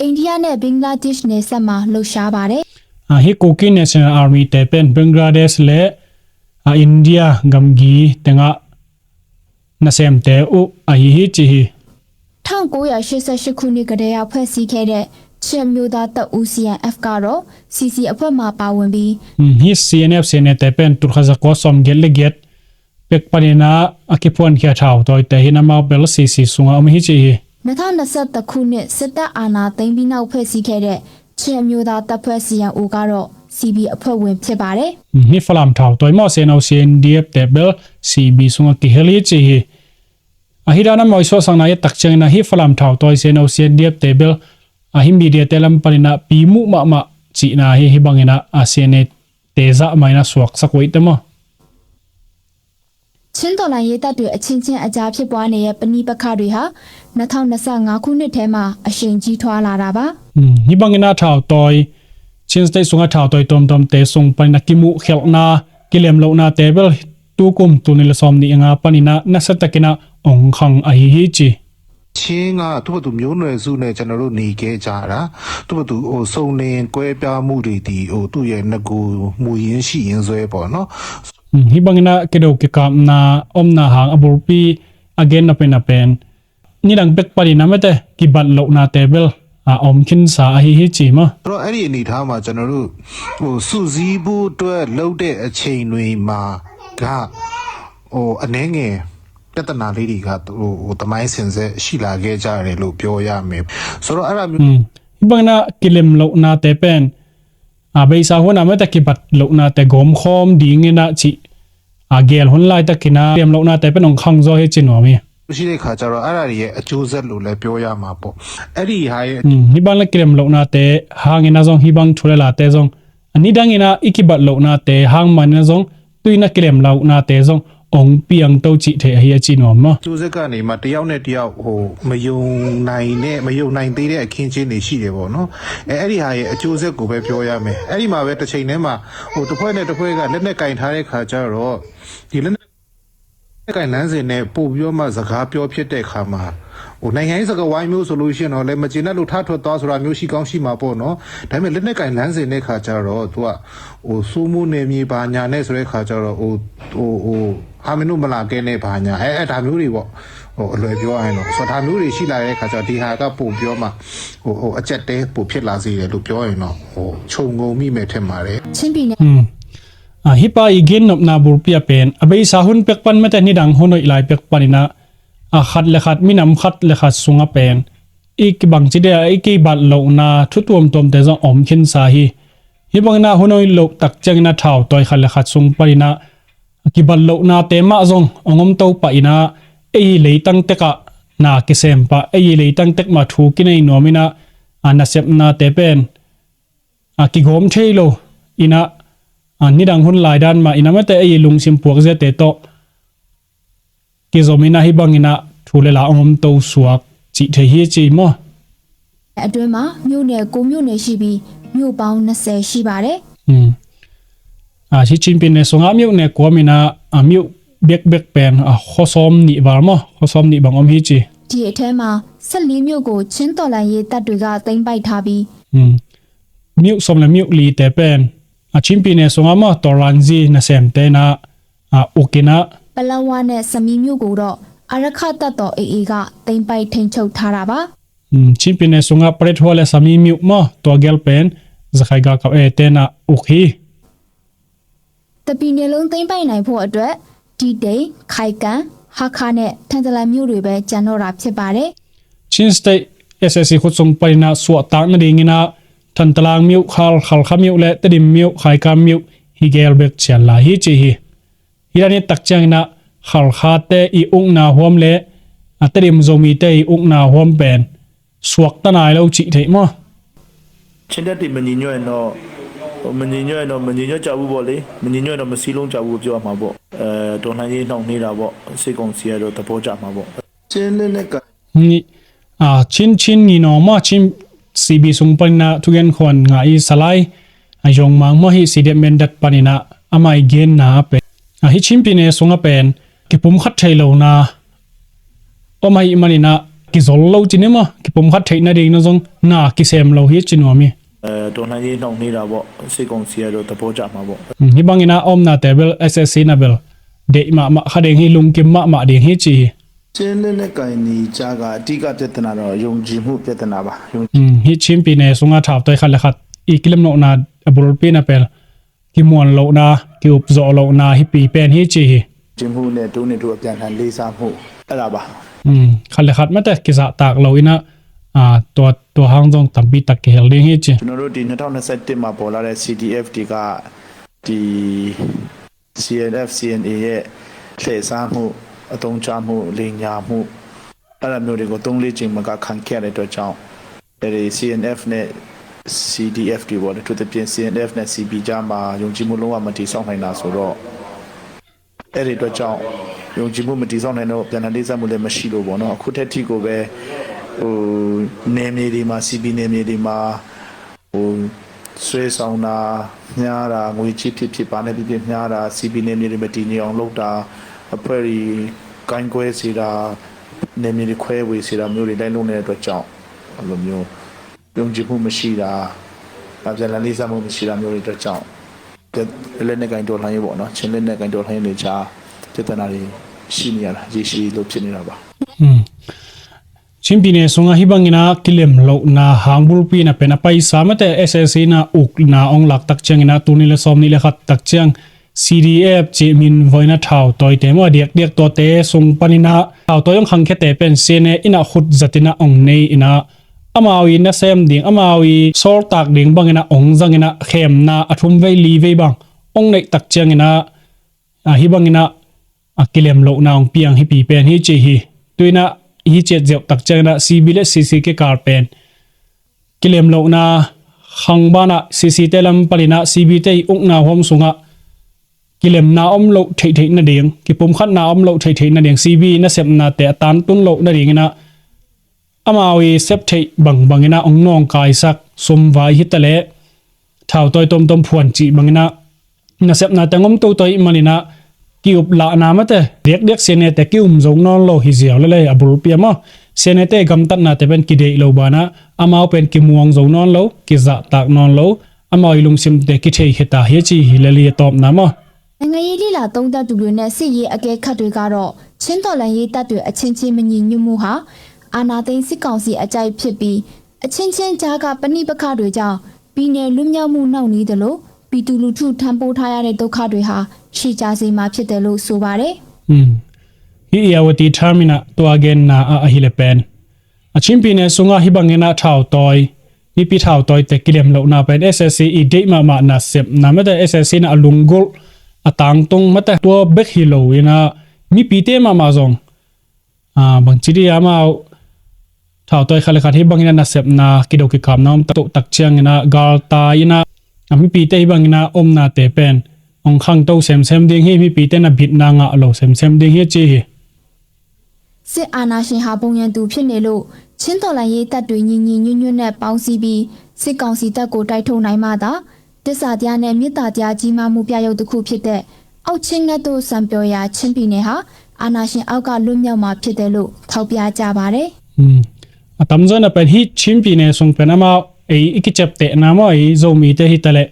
အိန္ဒိယနဲ့ ဘင်္ဂလားဒေ့ရှ်နယ်စပ်မှာလှုပ်ရှားပါတယ်။ အဟံၣ် ကူကီး National Army တဲပၢၼ် ဘင်္ဂလားဒေ့ရှ်လၢ အ အိန္ဒိယ ဂီၢ်မုၢ်တၢင်း နစဲမ်တဲအိၣ် အဟံၣ်ဟဲကၠိၣ်ဟီၣ် ထောင့်ကိုးရာရှစ်ဆယ့်ရှစ်ခုနှစ်ကတည်းကဖွဲ့စည်းခဲ့တဲ့ ချင်းမျိုးသားတပ်ဦး စီအန်အက်ဖ် ကတော့ စီစီအဖွဲ့မှာပါဝင်ပြီး ဟံၣ် စီအန်အက်ဖ် စီအန်အက်ဖ် တဲပၢၼ် တုၤခါစၢ်ကီး စီၤမ်ဂဲလၢဂဲ ပၢၵ်ၢ်ပၢၢ်နၢ် အကီၢ်ဖှိၣ်ခံထၢၣ် ထၢၣ်တွဲ တဲဟံၣ်နၢ် မဝီ ဘဲလ် စီစီ စူင်အ အိမ်ဟဲကၠိၣ်ဟီၣ် နှစ်ထောင့်နှစ်ဆယ့်တစ်ခုနှစ် စစ်တပ်အာဏာသိမ်းပြီးနောက်ဖွဲ့စည်းခဲ့တဲ့ ချင်းအမျိုးသားတပ်ဖွဲ့ စီအန်အို ကတော့ CB အဖွဲ့ဝင်ဖြစ်ပါတယ်။ Hih Falam thautoi maw, CNO CNDF te bel CB sungah kihel hi ci hi. Ahi dan a mawi suahsakna i et tak ciangin ah hih Falam thautoi CNO CNDF te bel ahi media te lam panin ah pimuh mahmah cihna hi, hih bangin ah a CNA te zah mah in ah suaksak uh hi teh maw. ချင်းတော်လှန်ရေးတပ်တွေအချင်းချင်းအကြားဖြစ်ပွားနေတဲ့ပဋိပက္ခတွေဟာနှစ်ထောင်နှစ်ဆယ့်ငါးခုနှစ်ထဲမှာအရှိန်ကြီးထွားလာတာပါ။ Hih bangin ah thautoi, Chin State sungah thautoi tuamtuamte sung panin ah kimuhkhelhna, kilemlohna te bel tukum tul nih le sawmnih le nga panin ah nasiatakin ah ong khang ahi hi ci. ချင်းက သူ့ဘာသူမျိုးနွယ်စုနဲ့ ကျွန်တော်တို့နေခဲ့ကြတာ သူ့ဘာသူဟိုစုံလင်ကွဲပြားမှုတွေဒီဟိုသူ့ရဲ့ငကိုမူရင်းရှိရင်းစွဲပေါ့နော် Hih bangin ah kido kikapna omna hang a bulpi a gen napi napen nidang pek panin ah mate kibat lohnate bel a om khinsa ahi hi ci maw. ဆိုတော့အဲ့ဒီအနေထားမှာကျွန်တော်တို့ဟိုစုစည်းဖို့အတွက်လုပ်တဲ့အချိန်တွေမှာကဟိုအနည်းငယ်ပြဿနာလေးတွေကဟိုဟိုသမိုင်းဆင်ဆက်ရှိလာခဲ့ကြတယ်လို့ပြောရမယ်ဆိုတော့အဲ့ဒါမျိုး Hih bangin ah kilemlohnate pen a beisa hun ah mate kibat lohnate gawmkhawm dingin ah cih a gel hun laitakin ah kilemlohnate pen ong khang zaw hi ci nuam hi. ရှိတဲ့ခါကျတော့အဲ့ဒါတွေရဲ့အကျိုးဆက်လို့လည်းပြောရမှာပေါ့အဲ့ဒီဟာရဲ့ Hih bang le kilemlohnate hangin ah zong hih bang thu le late zong a nidangin ah i kibat lohnate hang manin ah zong tuin ah kilemlohnate zong ong piangto cih thei ahi a ci nuam maw. ကျိုးဆက်ကနေမှတယောက်နဲ့တယောက်ဟိုမယုံနိုင်တဲ့မယုံနိုင်သေးတဲ့အခင်းအကျင်းတွေရှိတယ်ပေါ့နော်အဲအဲ့ဒီဟာရဲ့အကျိုးဆက်ကိုပဲပြောရမယ်အဲ့ဒီမှာပဲတစ်ချိန်တည်းမှာဟိုတစ်ဖွဲ့နဲ့တစ်ဖွဲ့ကလက်နက်ကင်ထားတဲ့ခါကျတော့ဒီလက်နက် လက်ကင်လမ်းစဉ်နဲ့ပို့ပြီးတော့မှစကားပြောဖြစ်တဲ့အခါမှာဟိုနိုင်ငံရေးစကားဝိုင်းမျိုးဆိုလို့ရှိရင်တော့လည်းမကျေနပ်လို့ထထွက်သွားဆိုတာမျိုးရှိကောင်းရှိမှာပေါ့နော်ဒါပေမဲ့လက်နက်ကင်လမ်းစဉ်တဲ့ခါကျတော့သူကဟိုစိုးမိုးနယ်မြေဘာညာနဲ့ဆိုတဲ့ခါကျတော့ဟိုဟိုဟိုဟာမင်းတို့မလာကဲနဲ့ဘာညာအဲအဲဒါမျိုးတွေပေါ့ဟိုအလွယ်ပြောရရင်တော့ဆိုတော့ဒါမျိုးတွေရှိလာတဲ့ခါကျတော့ဒီဟာကပို့ပြီးတော့မှဟိုဟိုအကျပ်တဲပို့ဖြစ်လာစေတယ်လို့ပြောရင်တော့ဟိုခြုံငုံမိမယ်ထင်ပါတယ်ချင်းပြည်နယ် Hih pa i gen nopna bulpi ah pen a beisa hun pek pan mate nidang hun hoih lai pek panin ah a khat le khat minam khat le khat sungah pen i kibangci dia i kibat lohna thu tuamtuamte zong om khinsa hi. Hih bangin ah hun hoih loh tak ciangin ah thautoi khat le khat sung panin ah a kibat lohnate mah zong ong om to pah in ah ei leitang tek ah na kisem pah ei leitang tek mah thu kinei nuam in ah a nasepnate pen a kigawm thei lo in ah a nidang hun lai dan mah in ah mate ei lungsim puak ziate tawh kizom in ah hih bangin ah thu le la ong om to suak cih thei hi ci maw. အတွင်းမှာမြို့နယ်ကိုးမြို့နယ်ရှိပြီးမြို့ပေါင်းနှစ်ဆယ်ရှိပါတယ်။ A hi Chin pyine sungah မြို့နယ်ကိုး min ah a မြို့ bekbek pen a khuasawm nih val maw khuasawm nih bang om hi ci. ဒီအထဲမှာဆယ့်လေးမြို့ကိုချင်းတော်လှန်ရေးတပ်တွေကသိမ်းပိုက်ထားပြီး မြို့ sawm le မြို့ lite pen a Chin pyine sungah maw tawlanzi nasemte in ah a uk in ah ပလက်ဝါနဲ့ဆမီမြို့ကိုတော့အာရက္ခတပ်တော် AA ကသိမ်းပိုက်ထိန်းချုပ်ထားတာပါ။ Chin pyine sungah Paletwa le Sami မြို့ maw tua gel pen Zakhai galkap ete in ah uk hi. တစ်ပြည်နယ်လုံးသိမ်းပိုက်နိုင်ဖို့အတွက်တီးတိန်၊ ခိုင်ကံ၊ ဟားခါးနဲ့ထန်တလန်မြို့တွေပဲကျန်တော့တာဖြစ်ပါတယ်။ Chin State SAC khutsung panin ah suahtak nadingin ah Thantalang မြို့, Khal, Khalkha မြို့ le Tedim မြို့, Khaikan မြို့ hi gel bek cian lai hi ci hi. Hih dan i et tak ciangin ah Khalkhate i ukna huam le a Tedim Zomite i ukna huam pen suakta nai lo cih theih maw. ချင်းတပ်တွေမညီညွတ်ရင်တော့မညီညွတ်ရင်တော့မညီညွတ်ကြဘူးပေါ့လေမညီညွတ်ရင်တော့မစည်းလုံးကြဘူးပြောရမှာပေါ့အဲတော်လှန်ရေးနှောင့်နှေးတာပေါ့စစ်ကောင်စီကတော့သဘောကျမှာပေါ့ချင်းလက်နက်ကိုင် Ni a Chin Chin ngi no maw Chin CB sung panin ah thugen khuan nga i Salai a Yong Mang maw hi Sidet Mendat panin ah amah i genna a pen a hi Chin pyine sungah pen kipumkhat thei lona om ahih manin ah kizol lo ci ni maw kipumkhat theih nading na zong na kisem lo hi ci nuam hi. အဲတော်လှန်ရေးနှောင့်နှေးတာပေါ့စစ်ကောင်စီကတော့သဘောကျမှာပေါ့ Hih bangin ah a omnate bel SAC na bel deih mahmah kha ding hi lungkim mahmah ding hi ci hi. ချင်းလက်နက်ကိုင်တွေကြားကအဓိကပြဿနာတော့ယုံကြည်မှုပြဿနာပါယုံ Hih Chin pyine sungah thautoi khat le khat i kilemlohna a bulpi na pen kimuan lohna ki-up zawh lohna hi pi pen hi ci hi. ယုံကြည်မှုနဲ့တစ်ဦးနဲ့တစ်ဦးအပြန်အလှန်လေးစားမှုအဲ့ဒါပါ Khat le khat mate kizahtak lo in ah อ่าตัวตัวห้างจงตั้มปีตักเกลเด้งเฮจิ ကျွန်တော်တို့ဒီ နှစ်ထောင်နှစ်ဆယ့်တစ်မှာပေါ်လာတဲ့ စီဒီအက်ဖ် တွေကဒီ စီအန်အက်ဖ် စီအန်အေ ရဲ့လှည့်စားမှုအသုံးချမှုလိမ်ညာမှုအဲ့လိုမျိုးတွေကိုသုံးလေးကြိမ်မကခံခဲ့ရတဲ့အတွက်ကြောင့်အဲဒီ စီအန်အက်ဖ် နဲ့ စီဒီအက်ဖ် တွေပေါ့လေအထူးသဖြင့် စီအန်အက်ဖ် နဲ့ စီပီ ကြားမှာယုံကြည်မှုလုံးဝမတည်ဆောက်နိုင်တာဆိုတော့အဲ့ဒီအတွက်ကြောင့်ယုံကြည်မှုမတည်ဆောက်နိုင်တော့ပြန်လည်လေးစားမှုလည်းမရှိလို့ပေါ့နော်အခုထက်ထိကိုပဲဟိုနယ်မြေတွေမှာစီပီနယ်မြေတွေမှာဟိုဆွဲဆောင်တာမျှားတာငွေချစ်ဖြစ်ဖြစ်ပါနဲ့ဖြစ်ဖြစ်မျှားတာစီပီနယ်မြေတွေမတည်ငြိမ်အောင်လုပ်တာအဖွဲ့တွေကိုင်းကွဲစေတာနယ်မြေတွေခွဲဝေစေတာမျိုးတွေလိုက်လုပ်နေတဲ့အတွက်ကြောင့်အဲ့လိုမျိုးယုံကြည်မှုမရှိတာအပြန်လည်လေးစားမှုမရှိတာမျိုးတွေအတွက်ကြောင့် လက်နက်ကိုင်တော်လှန်ရေးပေါ့နော်ချင်းလက်နက်ကိုင်တော်လှန်ရေးတွေကြားပြဿနာတွေရှိနေရတာရေရှည်လို့ဖြစ်နေတာပါ อืม Chin pine sunga hibangina kilem lohna hangbulpi na pen a paisa mate S S C na ukna ong lak tak ciangina tuni le sawm ni le khat tak ciang C D F ci min voina thau toite maw diak diak tuate sung panina thau toi ong khangkhete pen sene ina khut zatina ong nei ina amau i nasem ding amau i sawltak ding bangina ong zangina khemna a thum vei li vei bang ong neih tak ciangina a hibangina a kilem lohna ong piang hipi pen hi ci hi tuina hi ciat zeuh tak ciangina C B le C C kikal pen kilem lohna khang banah C C te lam palina C B te i ukna huam sungah kilemna om loh theihtheih nading kipumkhatna om loh theihtheih nading C B nasepnate a tantun loh nadingina amau i sep theih bangbangina ong nawngkaisak sumvai hitaleh thautawi tomtom phuan cih bangina nasepnate ngom toto ih manina ki-up lahna mate diakdiak sianete ki-um zo nawn lo hi ziau lelei a bulpi a maw sianete gamtatnate pen kideih lo bana amau pen kimuang zo nawn lo kizahtak nawn lo amau i lungsimte kithei kheta hi a ci hi leli a tawpna maw. နိုင်ငံရေးလေ့လာသုံးသပ်သူတွေနဲ့စစ်ရေးအကဲခတ်တွေကတော့ချင်းတော်လှန်ရေးတပ်တွေအချင်းချင်းမညီညွတ်မှုဟာအာဏာသိမ်းစစ်ကောင်စီအကြိုက်ဖြစ်ပြီးအချင်းချင်းကြားကပဋိပက္ခတွေကြောင့်ပြည်နယ်လွတ်မြောက်မှုနှောင့်နှေးသလိုပြည်သူလူထုထမ်းပိုးထားရတဲ့ဒုက္ခတွေဟာရှည်ကြာစေမှာဖြစ်တယ်လို့ဆိုပါတယ်။ Hi Iawati thamina tua genna a ahile pen a Chin pine sunga hibangina thautawi mipi thautawite kilem lohna pen S S C i deih mahmah nasepna mate S S C na a lunggulh a tangtung mate tua bek hi lo ina mipite mahmah zong bangci dih amau thautawi khat le khat hibangina nasepna kido kikapna om toh tak ciangina galtai ina a mipite hibangina omnate pen ong khangto semsem ding hi mipite na bitna ngah lo semsem ding hi ci hi. စစ်အာဏာရှင်ဟာပုံရန်သူဖြစ်နေလို့ချင်းတော်လှန်ရေးတပ်တွေညီညီညွတ်ညွတ်နဲ့ပေါင်းစည်းပြီးစစ်ကောင်စီတပ်ကိုတိုက်ထုတ်နိုင်မှသာတစ္ဆာတရားနဲ့မေတ္တာတရားကြီးမားမှုပြရုပ်တစ်ခုဖြစ်တဲ့အောက်ချင်းငတ်တို့စံပြော်ရာချင်းပြည်နယ်ဟာအာဏာရှင်အောက်ကလွတ်မြောက်မှာဖြစ်တယ်လို့ထောက်ပြကြပါတယ်။ A tamzaw na pen hi Chin pine sung pen amau ei i kiceptehna maw ei Zomite hitaleh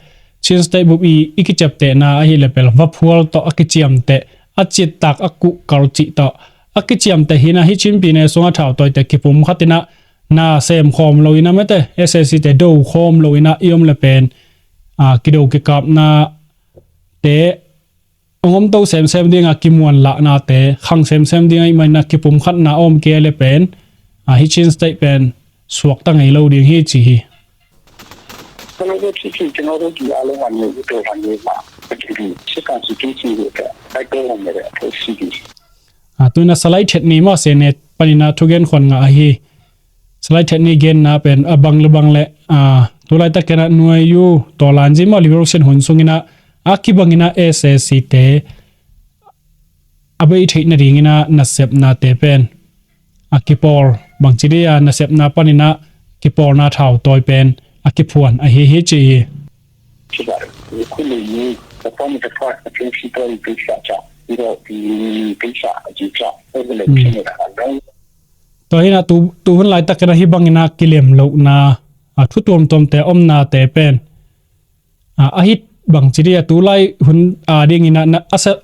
Chin State bup i i kiceptehna ahile pel vaphual tawh a kiciamteh a cittak a kuhkal cih tawh a kiciamteh hina hi Chin pine sunga thautawite kipum khatina na sem khawm lo ina mate S S C te do khawm lo ina i om le pen a kido kikapna te ong om to semsem dinga kimuan lahnate khang semsem dinga i maina kipum khatna om ke le pen a hi Chin State pen suakta ngei lo ding hi ci hi. ကျွန်တော်တို့ဖြစ်ဖြစ်ကျွန်တော်တို့ဒီအားလုံးကနေဦးတော်လာနေမှာအတူတူစစ်ကောင်စီကင်းစင်ကိုတိုက်ပွဲဝင်နေတဲ့အဖို့ရှိပြီး Tuina Salai Thet ni maw Sene panina thugen khon nga ahi. Salai Thet ni genna pen a bang le bang le tulai takena nuai yu tawlanzi maw Liberation hun sungina a kibangina S S C te a bei theih nadingina nasepnate pen a kipawl bangci dia nasepna panina kipawlna thautawi pen a kiphuan ahi hi ci hi. ဖြစ်ပါတယ်။ ဒီခုလိုမျိုးတစ်ဖက်နဲ့တစ်ဖက်အကျိုးရှိသောကိစ္စကြောင့်ပြီးတော့ဒီကိစ္စအကြီးကြောင့်အဲ့ဒါလည်းဖြစ်နေတာကလုံး Tua hina tu hun laitakina hibangina kilem lohna a thu tuamtuamte omnate pen a hih bangci dia tulai hun a dingina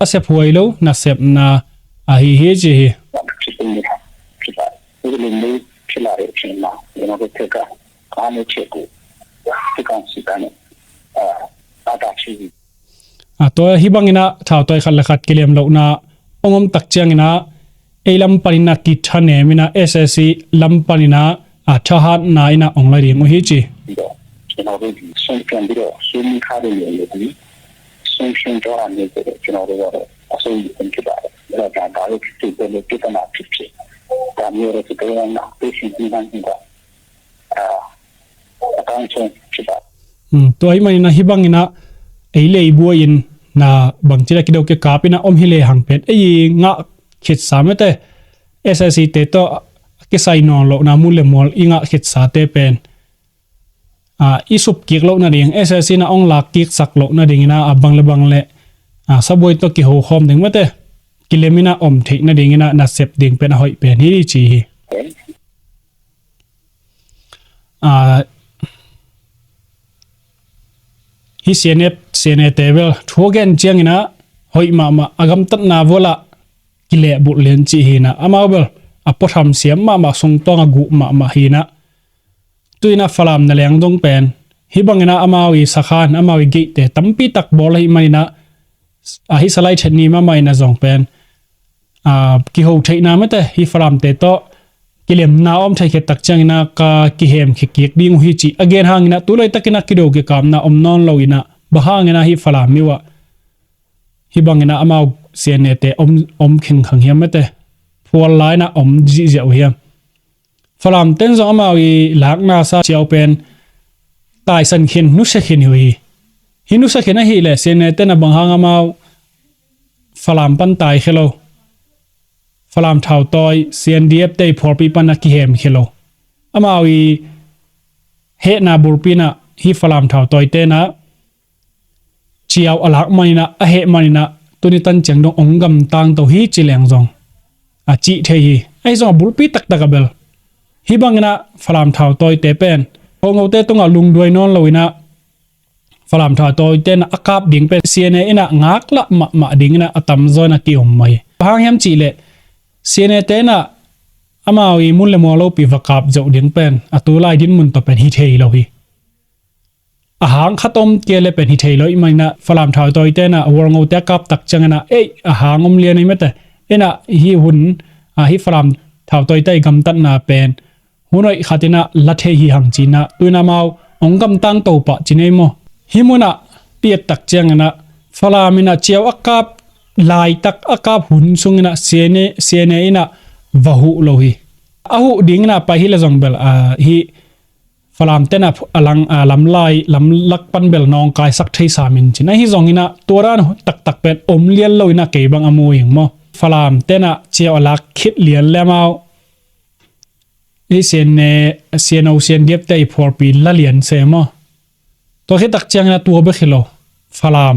a sephuai lo nasepna ahi hi ci hi. ဖြစ်လာတဲ့အချိန်မှာကျွန်တော်တို့ထက်ကအားနည်းချက်ကိုစစ်ကောင်စီကနေအာသာရှိပြီး Tua hibangina thautawi khat le khat kilem lohna ong om tak ciangina ei lam panina kithanemina S S C lam panina a thahatna in ah ong la ding uh hi ci. ပြီးတော့ကျွန်တော်တို့ဒီဆုံးဖြတ်ပြီးတော့ဆွေးနွေးထားတဲ့နေရာတွေဒီဆုံးဖြတ်ကြောင်းနေကြတယ်ကျွန်တော်တို့ကတော့အစိုးရတင်ဖြစ်ပါတယ်အဲ့တော့ဒါဒါလို့ဖြစ်တဲ့ပြဿနာဖြစ်ဖြစ်ဒါမျိုးတော့ကျွန်တော်ကသိရှိပြီးနိုင်တာအာအကောင်းဆုံးဖြစ်ပါတယ် Tua hi manin ah hi bangin ah ei le ei buai in na bangci la kido kikap in ah om hi le hang pen ei ngah khitsa mete SAC te tawh kisai nawn lohna mun le mual i ngah khitsate pen i sup kik loh nading SAC na ong lak kiksak loh nadingin ah a bang le bang le sabuai tawh kiho khawm ding mete kilem in ah om theih nadingin ah na sep ding pen a hoih pen hi ci hi. Hi CNF CNA te bel thu gen ciangin ah hoih mahmah a gamtatna vualah kilehbulh lian cih hi in ah amau bel a puatham siam mahmah sungtawng a guh mahmah hi in ah tu in ah Falam na leng dong pen hi bangin ah amau i sakhan amau i geihte tampi tak bawl ahi manin ah ahi salai thet ni mahmah in ah zong pen kiho theihna mete hi Falamte tawh kilemna om thei khet tak ciangin ah ka kihem khekik ding uh hi ci a gen hangin ah tu laitakin ah kido kikapna om nawn lo in ah bang hangin ah hi Falam mi uh ah hi bangin ah amau CNA te om om khengkhang hiam mete phual lai in ah om zihziah uh hiam? Falam ten zong amau i lakna sa ciau pen taisan khin nusia khin hi uh hi. Hi nusia khin ahih leh CNA ten a bang hang amau Falam pan tai khia lo. Falam thautawi CNDF te i phualpi pan a kihem khia lo. Amau i hehna bulpi in ah hi Falam thautawi ten ah ciau a lak manin ah a heh manin ah tuni tan ciang dong ong gamtang to hi ci leng zong a cih thei hi. Ahi zong a bulpi taktak a bel hi bangin ah Falam thautawite pen Hualngote tungah lungduai nawn lo in ah Falam thautawite in ah a kap ding pen CNA in ah ngaklah mahmah dingin ah a tamzaw in ah ki-om mah hi. Bang hang hiam cih leh CNA te in ah amau i mun le mual lopi va kap zoh ding pen a tulai dinmun tawh pen hi thei lo hi. A hang khat om kei le pen hi thei lo i manin ah Falam thautawite in ah Hualngote a kap tak ciangin ah ei a hang om lian ei mete in ah hi hun a hi Falam thautawite i gamtatna pen hun hoih khat in ah la thei hi hang ci in ah tu in ah amau ong gamtang to pah ci nei maw? Hi mun ah i et tak ciangin ah Falam in ah ciau a kap laitak a kap hun sungin ah CNA in ah va huh lo hi. A huh dingin ah pai hi le zong bel a hi Falam ten ah a lang a lamlai lamlak pan bel nawngkaisak thei sam in cin ahi zongin ah tua dan taktak pen om lian lo in ah kei bang a mu ing maw? Falam ten ah ciau a lak khit lian le amau i CNA CNO CNDF te i phualpi la lian se maw? Tua khit tak ciangin ah tua bek hi lo Falam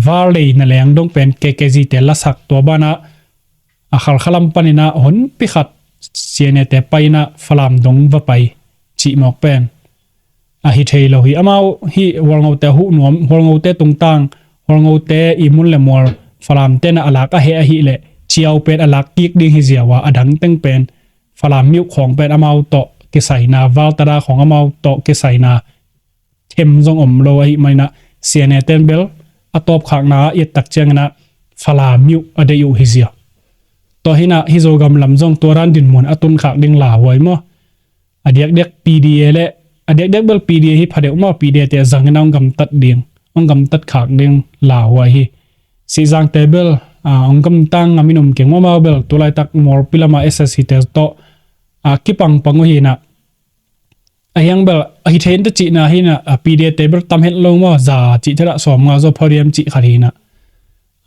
Valley na leng dong pen KKG te lasak tua banah a Khalkha lam panin ah honpi khat CNA te pai in ah Falam dong va pai cih mawk pen a hi thei lo hi. Amau hi Hualngote a huh nuam Hualngote tungtang Hualngote i mun le mual Falam ten ah a lak a heh ahih leh ciau pen a lak kik ding hi ziau a a dang teng pen Falam miuh khawng pen amau tawh kisaina valtada khawng amau tawh kisaina them zong om lo ahi manin ah CNA ten bel a tawpkhakna ah i et tak ciangin ah Falam miuh a deih uh hi zia. Tua hi in ah hi Zogam lam zong tua dan dinmun a tunkhak ding lauhuai maw? A diakdiak PDA le a diakdiak bel PDA hi pha deuh maw? PDA te a zangin ah hong gamtat ding hong gamtat khak ding lauhuai hi. Sihzangte bel hong gamtang ngam in um keng maw? Amau bel tulaitak Mualpi lamah SSC te tawh a kipangpang uh hi in ah a hiang bel a hi thei in ta cihna hi in ah a PDA te bel tam het lo maw? Za cih thedah sawm nga zaw pha diam cih khat hi in ah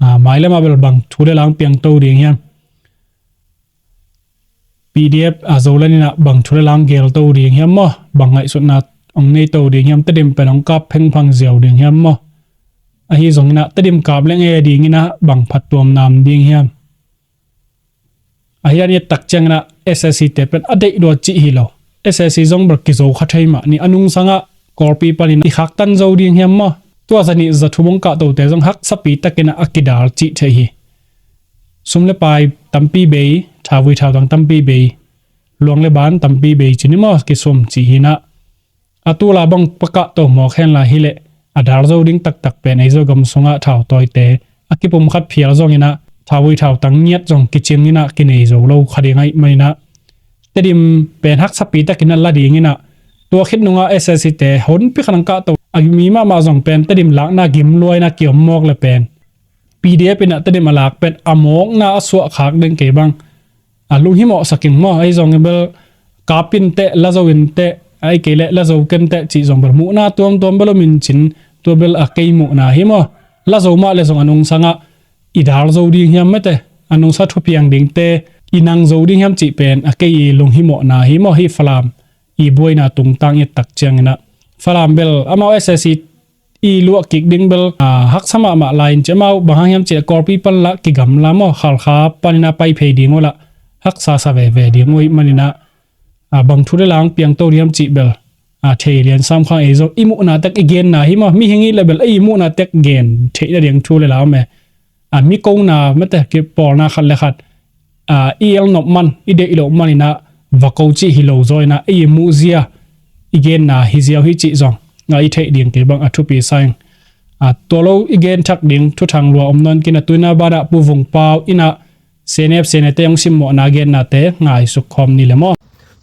a mai lamah bel bang thu le lang piang to ding hiam? PDF a Zoland in ah bang thu le lang gel to ding hiam maw? Bang ngaihsutna hong nei to ding hiam? Tedim pen hong kap phengphang ziau ding hiam maw? Ahi zongin ah Tedim kap leng e dingin ah bang phattuam nam ding hiam? Ahi an i et tak ciangin ah SSC te pen a deih dua cih hi lo. SSC zong bel kizo kha thei mah ni a nungsangah Kawlpi panin i khaktan zo ding hiam maw? Tua zanih zathum hong kahtote zong haksapi takin ah a kidal cih thei hi. Sum le pai tampi bei thavui thautang tampi bei luang le ban tampi bei ci ni maw kisum cih hi in ah a tula bang pakah to mawk hen la hi leh a dal zo ding taktak pen ei Zogam sungah thautawite a kipum khat phial zongin ah thavui thautang ngiat zong kicing in ah kinei zo lo kha ding ahi manin ah Tedim pen haksapi takin a la dingin ah, tua khit nungah S A C te honpi khat ang kahto a mi mahmah zong pen Tedim lakna gim lua in a kiom mawk le pen P D F in ah Tedim a lak pen a mawkna a suah khak ding kei bang a lunghimawh sak ing maw? Ahi zongin bel kap in teh, la zo in teh, ahih kei leh la zo ken teh cih zong bel muhna tuamtuam bel om in cin, tua bel a kei muhna hi maw? La zo mah le zong a nungsangah i dal zo ding hiam mete, a nungsa thupiang dingte i nang zo ding hiam cih pen a kei i lunghimawhna hi maw? Hih Falam i buaina tungtang i et tak ciangin ah Falam bel amau S A C i luah kik ding bel, a, haksa mahmah lai in ci. Amau bang hang hiam cih leh Kawlpi pan lah kigamla maw, Khalkha panin a pai phei ding uh lah haksa sa veve ding uh ahih manin ah, a, bang thu le la hong piangto ding hiam cih bel, a, thei lian sam khang ei zong i muhna tek i genna hi maw? Mihing i leh bel ei i muhna tek gen theih nading thu le la om e. A, mi kona mete kipawlna khat le khat, a, i el nop man, i deih loh man in ah va ko cih hi lo zaw in ah, i muh zia, i genna hi ziau hi cih zong a i theih ding kei bang a thupi sa ing. A, tua lo i gen thak ding thuthang lua om nawn kei in a, tu in a banah Pu Vung Pau in ah C N F, C N A te hong simmawhna gennate ngaisuk khawm ni le maw?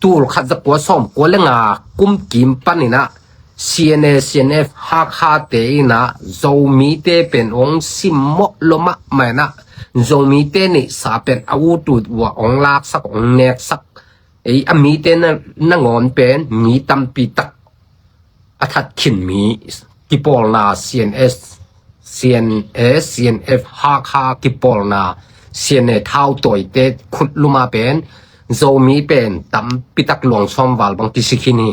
Tul khat za kua sawm kua le nga kum kim panin ah C N A, C N F Hakha te in ah Zomite pen hong simmawh lua mahmah in ah, Zomite neihsa pen a ut ut uh a hong laksak, hong neksak, ei a mite na, nangawn pen mi tampi tak a that khin mi kipawlna C N S, C N A, C N F Hakha kipawlna C N A thautawite khut lum ah pen Zomi pen tampi tak luang sawm val bang kisi khin hi.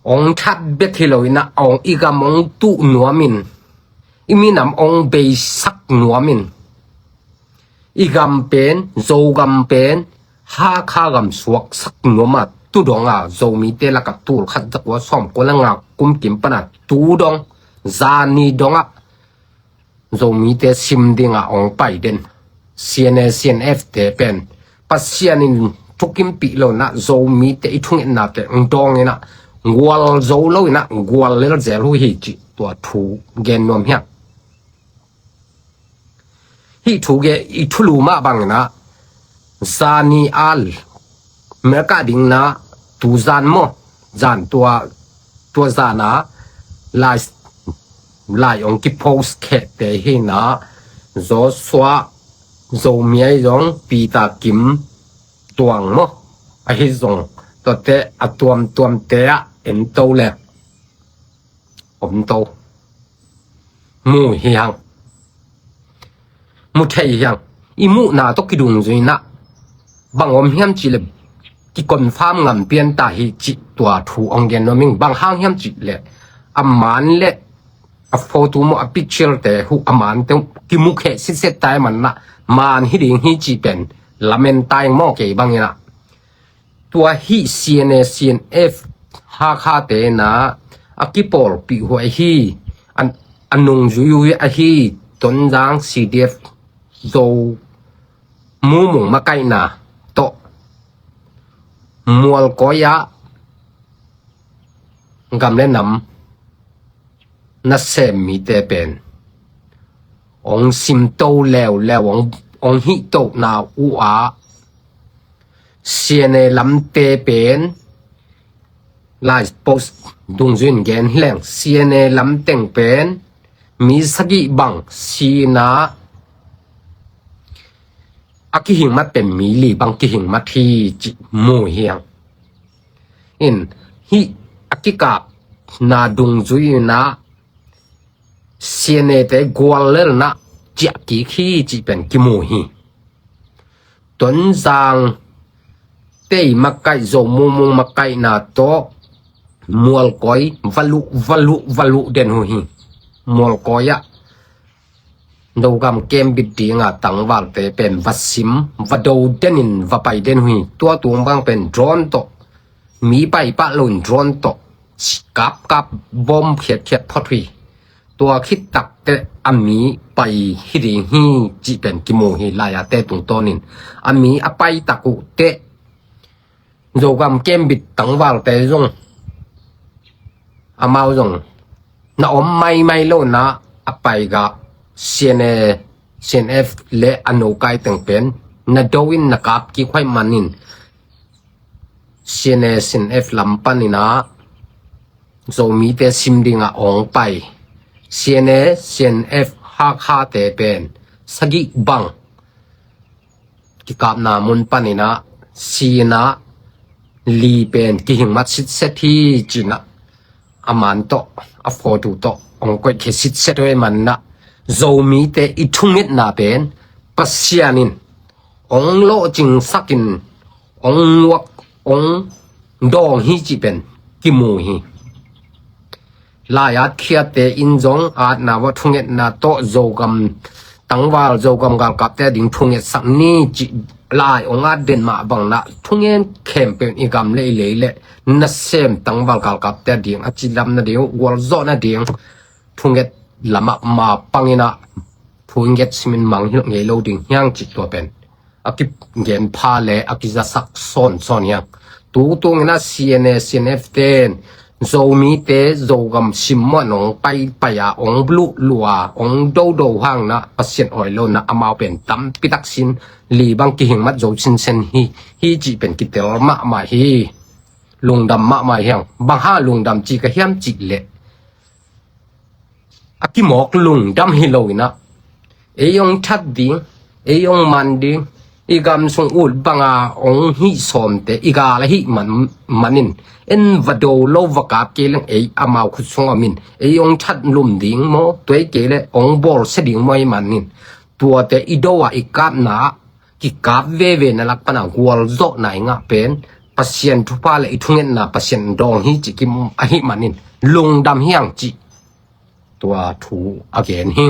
Hong that bek hi lo in ah, hong i gam hong tuh nuam in, i minam hong beisak nuam in, i gam pen, Zogam pen Hakha gam suaksak nuam a, tu dong a Zomite lakah tul khat za kua sawm kua le nga kum kim pan a tu dong, zani dong ah Zomite sim ding a hong pai den C N A, C N F te pen Pasian in thukimpih lo in ah Zomite i thungetnate hong dawng in ah, gual zo lo in ah gual lel zel uh hi cih tua thu gen nuam hi hang. Hih thu gen i thulu mah bangin ah, zani a America ding in ah, tu zan maw, zan tua, tua zan a lai, lai hong kipost khehte hi in ah, Joshua Zomi ahi zong Peter Kim Tuang maw, ahi zong tuate a tuamtuamte ah en to le om to, mu hi hang, mu thei hi hang. I muhna tawh kidungzui in ah bang om hiam cih leh kiconfirm ngam pian ta hi cih tua thu hong gen nuam ing. Bang hang hiam cih leh a man le a photo maw, a picture te uh, a mante uh kimu kheh sitset ta ahih manin ah man hi ding hi cih pen lamen ta ing maw, kei bangin ah. Tua hih C N A, C N F Hakha te in ah a kipawlpih uh ahi, a, a nungzui uh ahi Tonzang C D F Zo Mumung makaihna tawh Mualkawi ah gam le nam nasem mite pen hong simto leuleu, hong, hong hihtohna uh ah C N A lamte pen lai post dungzui in gen hi leng, C N A lam teng pen mi sagih bang si in ah, a kihing mat pen mi li bang kihing mat hi cih mu hi hang. In hih a kikapna dungzui in ah C N A te gual lel in ah ciah kik hi cih pen kimu hi. Tonzang te i makaih, Zo Mumung makaihna tawh Mualkawi va luh, va luh, va luh den uh hi. Mualkawi ah Zogam kembit ding a tangvalte pen va sim, va do den in va pai den uh hi. Tua tung bang pen drone tawh, mi pai pah lo in drone tawh kapkap, bom khiatkhiat phot uh hi. Tua khit takteh a mi pai hi ding hi cih pen kimu hi. Lai-ate tungtawnin a mi a pai tak uh teh Zogam kembit tangvalte zong, amau zong na om maimai lo in ah a paigak C N A, C N F le a nokai teng pen na do in na kap kik huai manin C N A, C N F lam panin ah Zomite sim dingah ong pai. C N A, C N F Hakha te pen sagih bang kikapna mun panin ah si in ah li pen kihing mat sitset hi ci in ah a man tawh, a photo tawh ong koih khia sitset huai manin ah Zomite i thungetna pen Pasian in ong lawhcingsak in ong nguak, ong dawng hi cih pen kimu hi. Lai-at khiatte in zong atna vua thungetna tawh Zogam tangval, Zogam galkapte a ding thungetsak ni cih lai ong at den mah bang in ah thungen khempeuh in i gam le i lei le nasem tangval galkapte a ding a cilam nading, gualzawh nading thunget lamah ma pang in ah thunget simin mangngilh ngei lo ding hi hang cih tua pen a kigen pha le a kizasak sawnsawn hi hang. Tu tung in ah C N A, C N F ten Zomite Zogam simmawh in ong paipai a, ong bluh lua, ong dodo hang in ah Pasian awi lo in ah amau pen tampi tak sin li bang kihing mat zo sinsen hi, hi cih pen kitel mahmah hi. Lungdam mahmah hi hang. Bang hang lungdam ci ka hiam cih leh a kimawk lungdam hi lo in ah ei ong that ding, ei ong man ding, i gam sung ut banga ong hih sawmte i gal ahih man, manin en va do lo, va kap kei leng ei amau khut sung om in ei ong that lum ding maw, tua hi kei leh ong bawlsia ding maw ahih manin tuate i do a i kapna ah kikap veve na lak pan a gualzawhna i ngah pen Pasian thupha le i thungetna Pasian dawng hi cih kimu ahih manin lungdam hi hang cih tua thu a gen hi.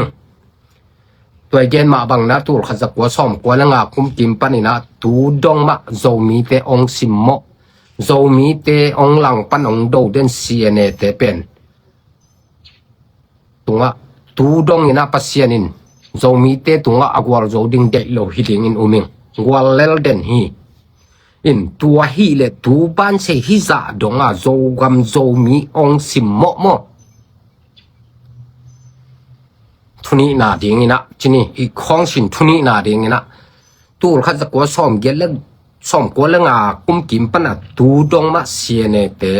Tua i gen mah bang in ah tul khat za kua sawm kua le nga kum kim panin ah tu dong mah Zomite ong simmawh, Zomite ong langpan ong do den C N A te pen tungah tu dong in ah Pasian in Zomite tungah a gualzo ding deih lo hi dingin um ing. Guallel den hi. In tua hi leh tu ban se hi zah dong a Zogam Zomi ong simmawh maw? Thunihna ding in ah ci ni, i khawngsin thunihna ding in ah tul khat za kua sawm giat le sawm kua le nga kum kim pan a tu dong mah C N A te,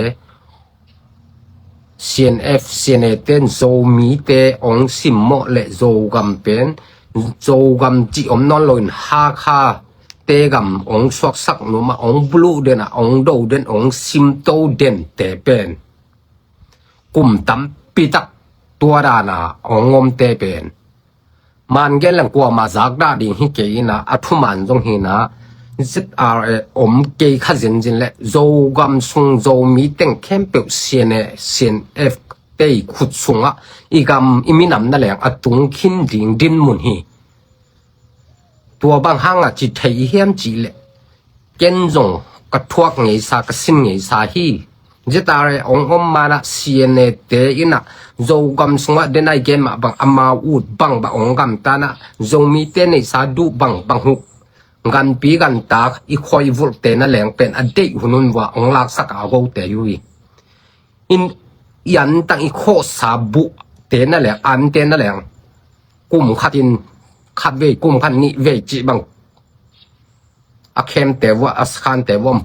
C N F, C N A ten Zomite ong simmawh le Zogam pen Zogam cih om nawn lo in Hakha te gam ong suaksak nuam a, ong bluh den a, ong do den, ong simto den te pen kum tampi tak tua dan a ong omte pen man gen leng kuamah zakdah ding hi kei in ah a thuman zong hi in ah Z R A om kei kha zenzen leh Zogam sung Zomi teng khempeuh C N A, C N F te i khut sungah i gam i minam na leng a tung khin ding dinmun hi. Tua bang hang a ci thei i hiam cih leh ken zong ka thuak ngeisa, ka sin ngeisa hi. Z R A ong om man ah C N A te in ah Zogam sungah den a i gen mah bang amau ut bangbang ong gamta in ah Zomite neihsa duh bangbang huh ganpi gantak i khuaivulhte na leng pen a deih hun hun vua ong laksak a gote uh hi. In i antang i khawhsa buhte na leng, ante na leng kum khat in khat vei, kum khat nih vei cih bang a khemte vua, a sakhante vua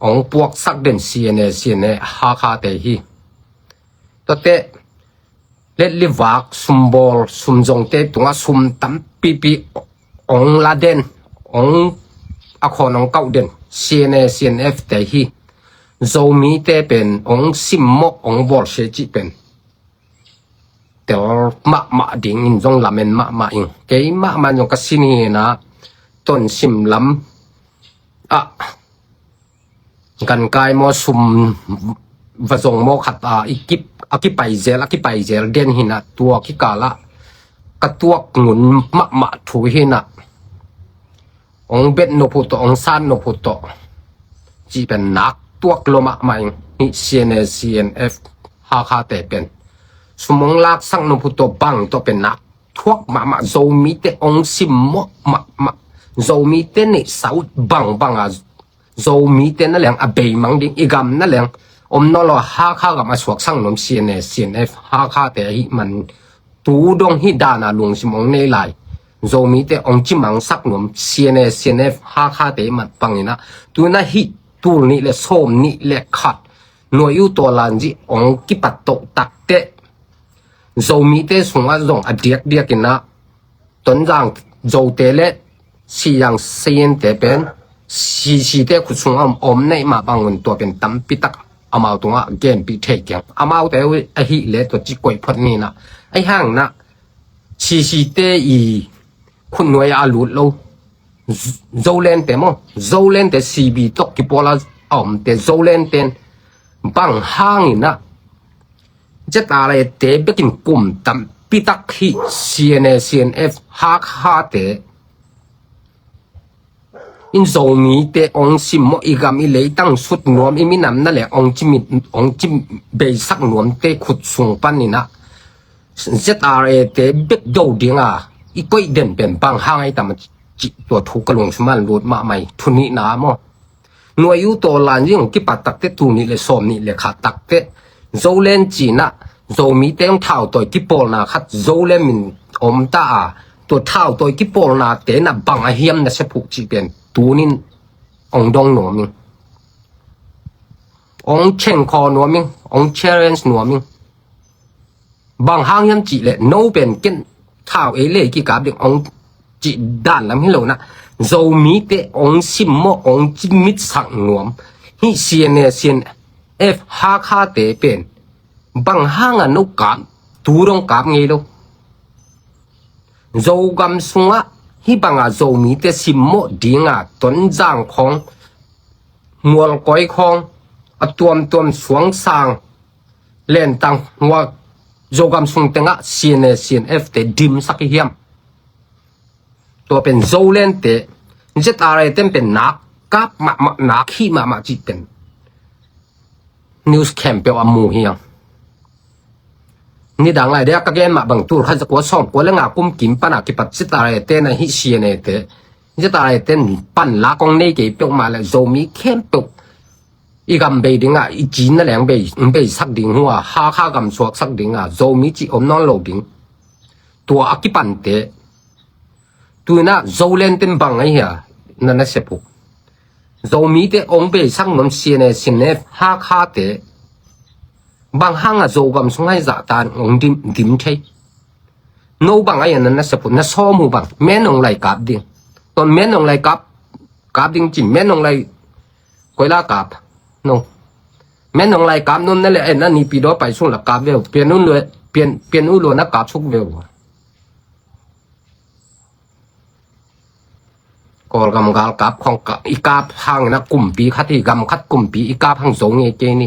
ong puaksak den C N A, C N A Hakha te hi. Tuate letlivak sumbawl sumzongte tungah sum tampipi ong la den, ong a khawn ong kauh den C N A, C N F te hi. Zomite pen ong simmawh ong bawlsia cih pen tel mahmah dingin zong lamen mahmah ing. Kei mahmah zong ka sin hi in ah Tonsim lam ah gankai maw, sum va zong maw khat a i kip, a kipai zel, a kipai zel den hi in ah tua kikal ah ka tuak ngun mahmah thu hi in ah ong bet nop uh tawh, ong san nop uh tawh cih pen nak tuak lua mahmah ing. Hih C N A, C N F Hakha te pen sum ong laksak nop uh tawh, bang tawh pen nak thuak mahmah. Zomite ong simmawh mahmah, Zomite neihsa uh bangbang a Zomite na leng a beimang ding, i gam na leng om nawn lo a Hakha gam a suaksak nuam C N A, C N F Hakha te ahih man tu dong hih dan a lungsim ong nei lai Zomite ong cimangsak nuam C N A, C N F, Hakha te i mat bangin ah, tu-in ah hih tul nih le sawm nih le khat Nuai U Taw Lan Zing ong kipat toh takteh Zomite sungah zong a diakdiakin ah Tonzang Zote le Siyang Sayan te pen C C te khut sungah om, om na hih mah bangun tua pen tampi tak amau tungah genpih thei keng. Amaute uh ahih leh tua ci koih phot ni in ah, ahih hangin ah C C te i khut nuai a lut lo Zoland te maw, Zoland te C B tawh kipawl a omte Zoland ten bang hangin ah Z R A te bekin kum tampi tak hih C N A, C N F, Hakha te in Zomite ong simmawh, i gam i leitang sut nuam, i minam na leng ong cimit, ong cim beisak nuamte khut sung panin ah Z R A te bek do ding a, i koih den pen bang hang ahi tam a cih tua thu ka lungsim ah lut mahmah hi. Thu nihna maw, Nuai U Taw Lan Zing kipat takteh tul nih le sawm nih le khat takteh Zoland ci-in ah Zomite ong thautawi kipawlna khat Zoland min om ta a, tua thautawi kipawlnate in ah bang a hiam na sephuh cih pen tuni-in ong dong nuam ing, ong chengkhaw nuam ing, ong challenge nuam ing. Bang hang hiam cih leh no pen ken thau ei le kikap ding ong cih dan lam hi lo in ah, Zomite ong simmawh, ong cimitsak nuam hih C N A, C N F, Hakha te pen bang hang a no kap, tu dong kap ngei lo. Zogam sungah hih bang a Zomite simmawh ding a Tonzang khawng, Mualkoi khawng, a tuamtuam Suangsang, Lentang, hua Zogam sung tengah C N A, C N F te dimsak hi hiam? Tua pen Zoland te Z R A ten pen nak kap mahmah, nak hih mahmah cih pen news khempeuh a mu hi hang. Nidang lai dia ka gen mah bang tul khat za kua sawm kua le nga kum kim pan a kipat Z R A te na hih C N A te, Z R A ten pan lak ong nei kei peuhmah leh Zomi khempeuh i gam bei ding a, i ci na leng bei, beisak ding uh a, Hakha gam suaksak ding a, Zomi cih om nawn lo ding. Tua a kipante tu-in ah Zoland ten bang ahi a na na sep uh? Zomite ong beisak nuam C N A, C N F, Hakha te bang hang a Zogam sung ah hih zahtan ong dim, dim thei? No bang ahi a na na sep uh, na sawm uh bang? Men ong lai kap ding. Ton men ong lai kap, kap ding cin, men ong lai koi la kap? No. Men ong lai kap nuam na leh, eh, na Naypyidaw pai sung la kap ve uh. Pyongyang lua, Pyongyang, Pyongyang lua na kap suk ve uh. Kawlgam galkap khawng ka, i kap hangin a kumpi khat hi, gam khat kumpi i kap hang zo ngei kei ni.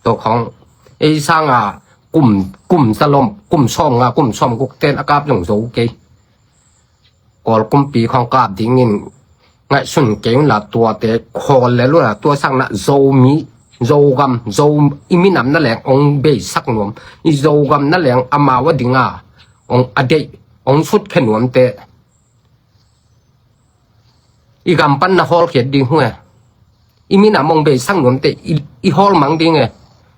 Tua khawng ei sang a kum, kum za lawm, kum sawm nga, kum sawm guk ten a kap zong zo kei. Kawl kumpi khawng kap dingin ngaihsun kei un la, tuate khawl lel un la, tua sang na Zomi, Zogam, Zo, i minam na leng ong beisak nuam, i Zogam na leng amau a ding a ong a deih, ong sutkhia nuamte i gam pan na hawlkhiat ding uh e. I minam ong beisak nuamte i, i hawlmang ding e.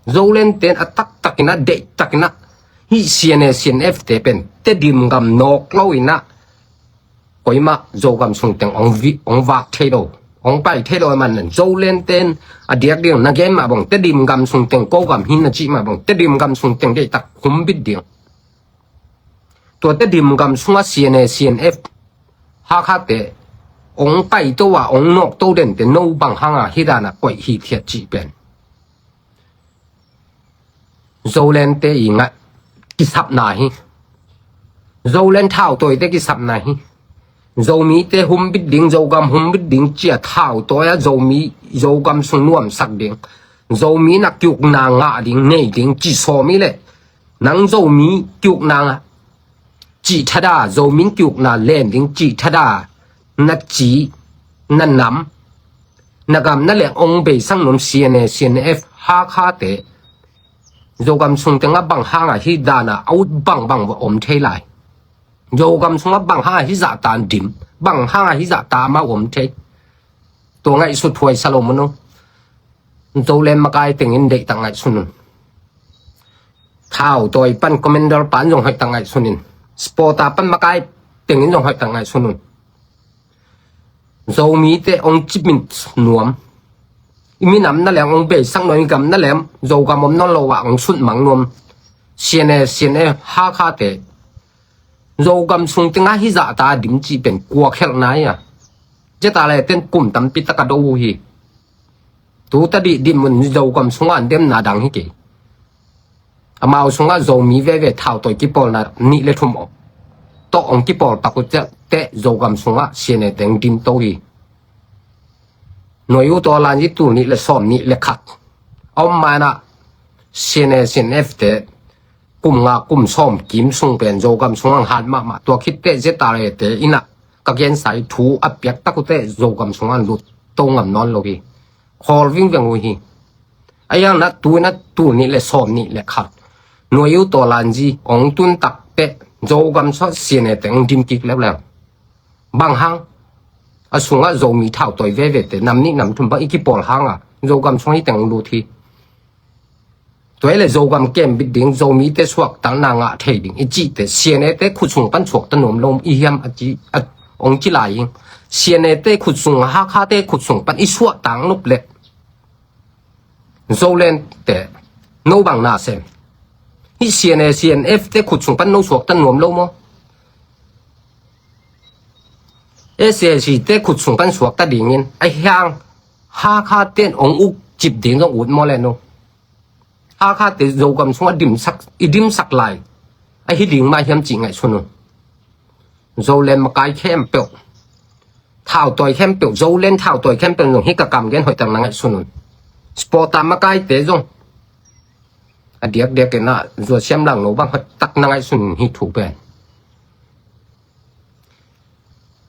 Zoland ten a taktakin a deihtakin a hih C N A, C N F te pen Tedim gam nawk lo in a koimah Zogam sung teng ong vi, ong vak thei lo, ong pai thei lo. Ahih manin Zoland ten a diak ding na gen mah bang, Tedim gam sung teng ko gam hi na cih mah bang, Tedim gam sung teng deihtak humbit ding. Tua Tedim gam sungah C N A, C N F, Hakha te ong paito a, ong nawkto dente no bang hang a hih dan a koih hithiat cih pen Zoland te i ngah kisapna hi. Zoland thautawite kisapna hi. Zomite humbit ding, Zogam humbit ding ci a thautawi a Zomi, Zogam sung nuamsak ding, Zomi na kiukna ngah ding, nei ding ci sawm i leh, nang Zomi kiukna cih thada, Zomi kiukna len ding cih thada, na ci, na nam, na gam na leng ong beisak nuam C N A, C N F, Hakha te Zogam sung tengah bang hang a hih dan a ut bangbang va om thei lai? Zogam sungah bang hang a hih zahtan dim, bang hang a hih zahtan amau om thei? Tua ngaihsut huai sa lo mun uh. Zoland makai tengin deihtak ngaihsun un. Thautawi pan commander pan zong hoihtak ngaihsun in. Supporter pan makai tengin zong hoihtak ngaihsun un. Zomite hong cimit nuam, i minam na leng hong beisak nuam, i gam na leng Zogam om nawn lo ah hong sutmang nuam. CNA, CNF, Hakhate Zogam sung tengah hih zahta a dim cih pen kua khelh nai a. Zeta le ten kum tampi tak a do uh hi. Tu ta dih dim un Zogam sungah an demna dang hi kei. Amau sungah Zomi veve thautawi kipawlna nih le thum om. Tawh hong kipawl pak uh teh Zogam sungah CNA teng dim to hi. Nuai uh tawlan i tul nih le sawm nih le khat a om manah CNA, CNF te kum nga kum sawm kim sung pen Zogam sungah hat mahmah. Tua khit teh Zeta le te inah ka gensa i thu a piak tak uh teh Zogam sungah lut to ngam nawn lo hi. Khawl vingveng uh hi. A iang na tu na tu nih le sawm nih le khat nuai uh tawlan zi hong tun tak teh Zogam sungah CNA teng dim kik leuleu. Bang hang a sungah Zomi thautawi veve te nam nih nam thum bang i kipawl hangah Zogam sungah hi teng lut hi. Tua hi le Zogam kembit ding, Zomite suaktakna ngah thei ding i cihte CNA te khut sung pan suakta nuam lo i hiam a ci a hong ci lai ing. CNA te khut sung, Hakhate khut sung pan i suaktak nop leh Zoland te no bang na sem? Hih CNA, CNF te khut sung pan no suakta nuam lo maw? SAC te khut sung pan suakta dingin a hiang Hakha ten hong uk cip ding zong ut maw le no? Hakha te Zogam sungah dimsak, i dimsak lai a hi ding mah hiam cih ngaihsun un. Zoland makai khempeuh, thautawi khempeuh, Zoland thautawi khempeuh zong hih ka kam gen hoihtak na ngaihsun un. Spota makaite zong a diakdiak inah Zuasiam Langno bang hoihtak na ngaihsun un hih thu pen.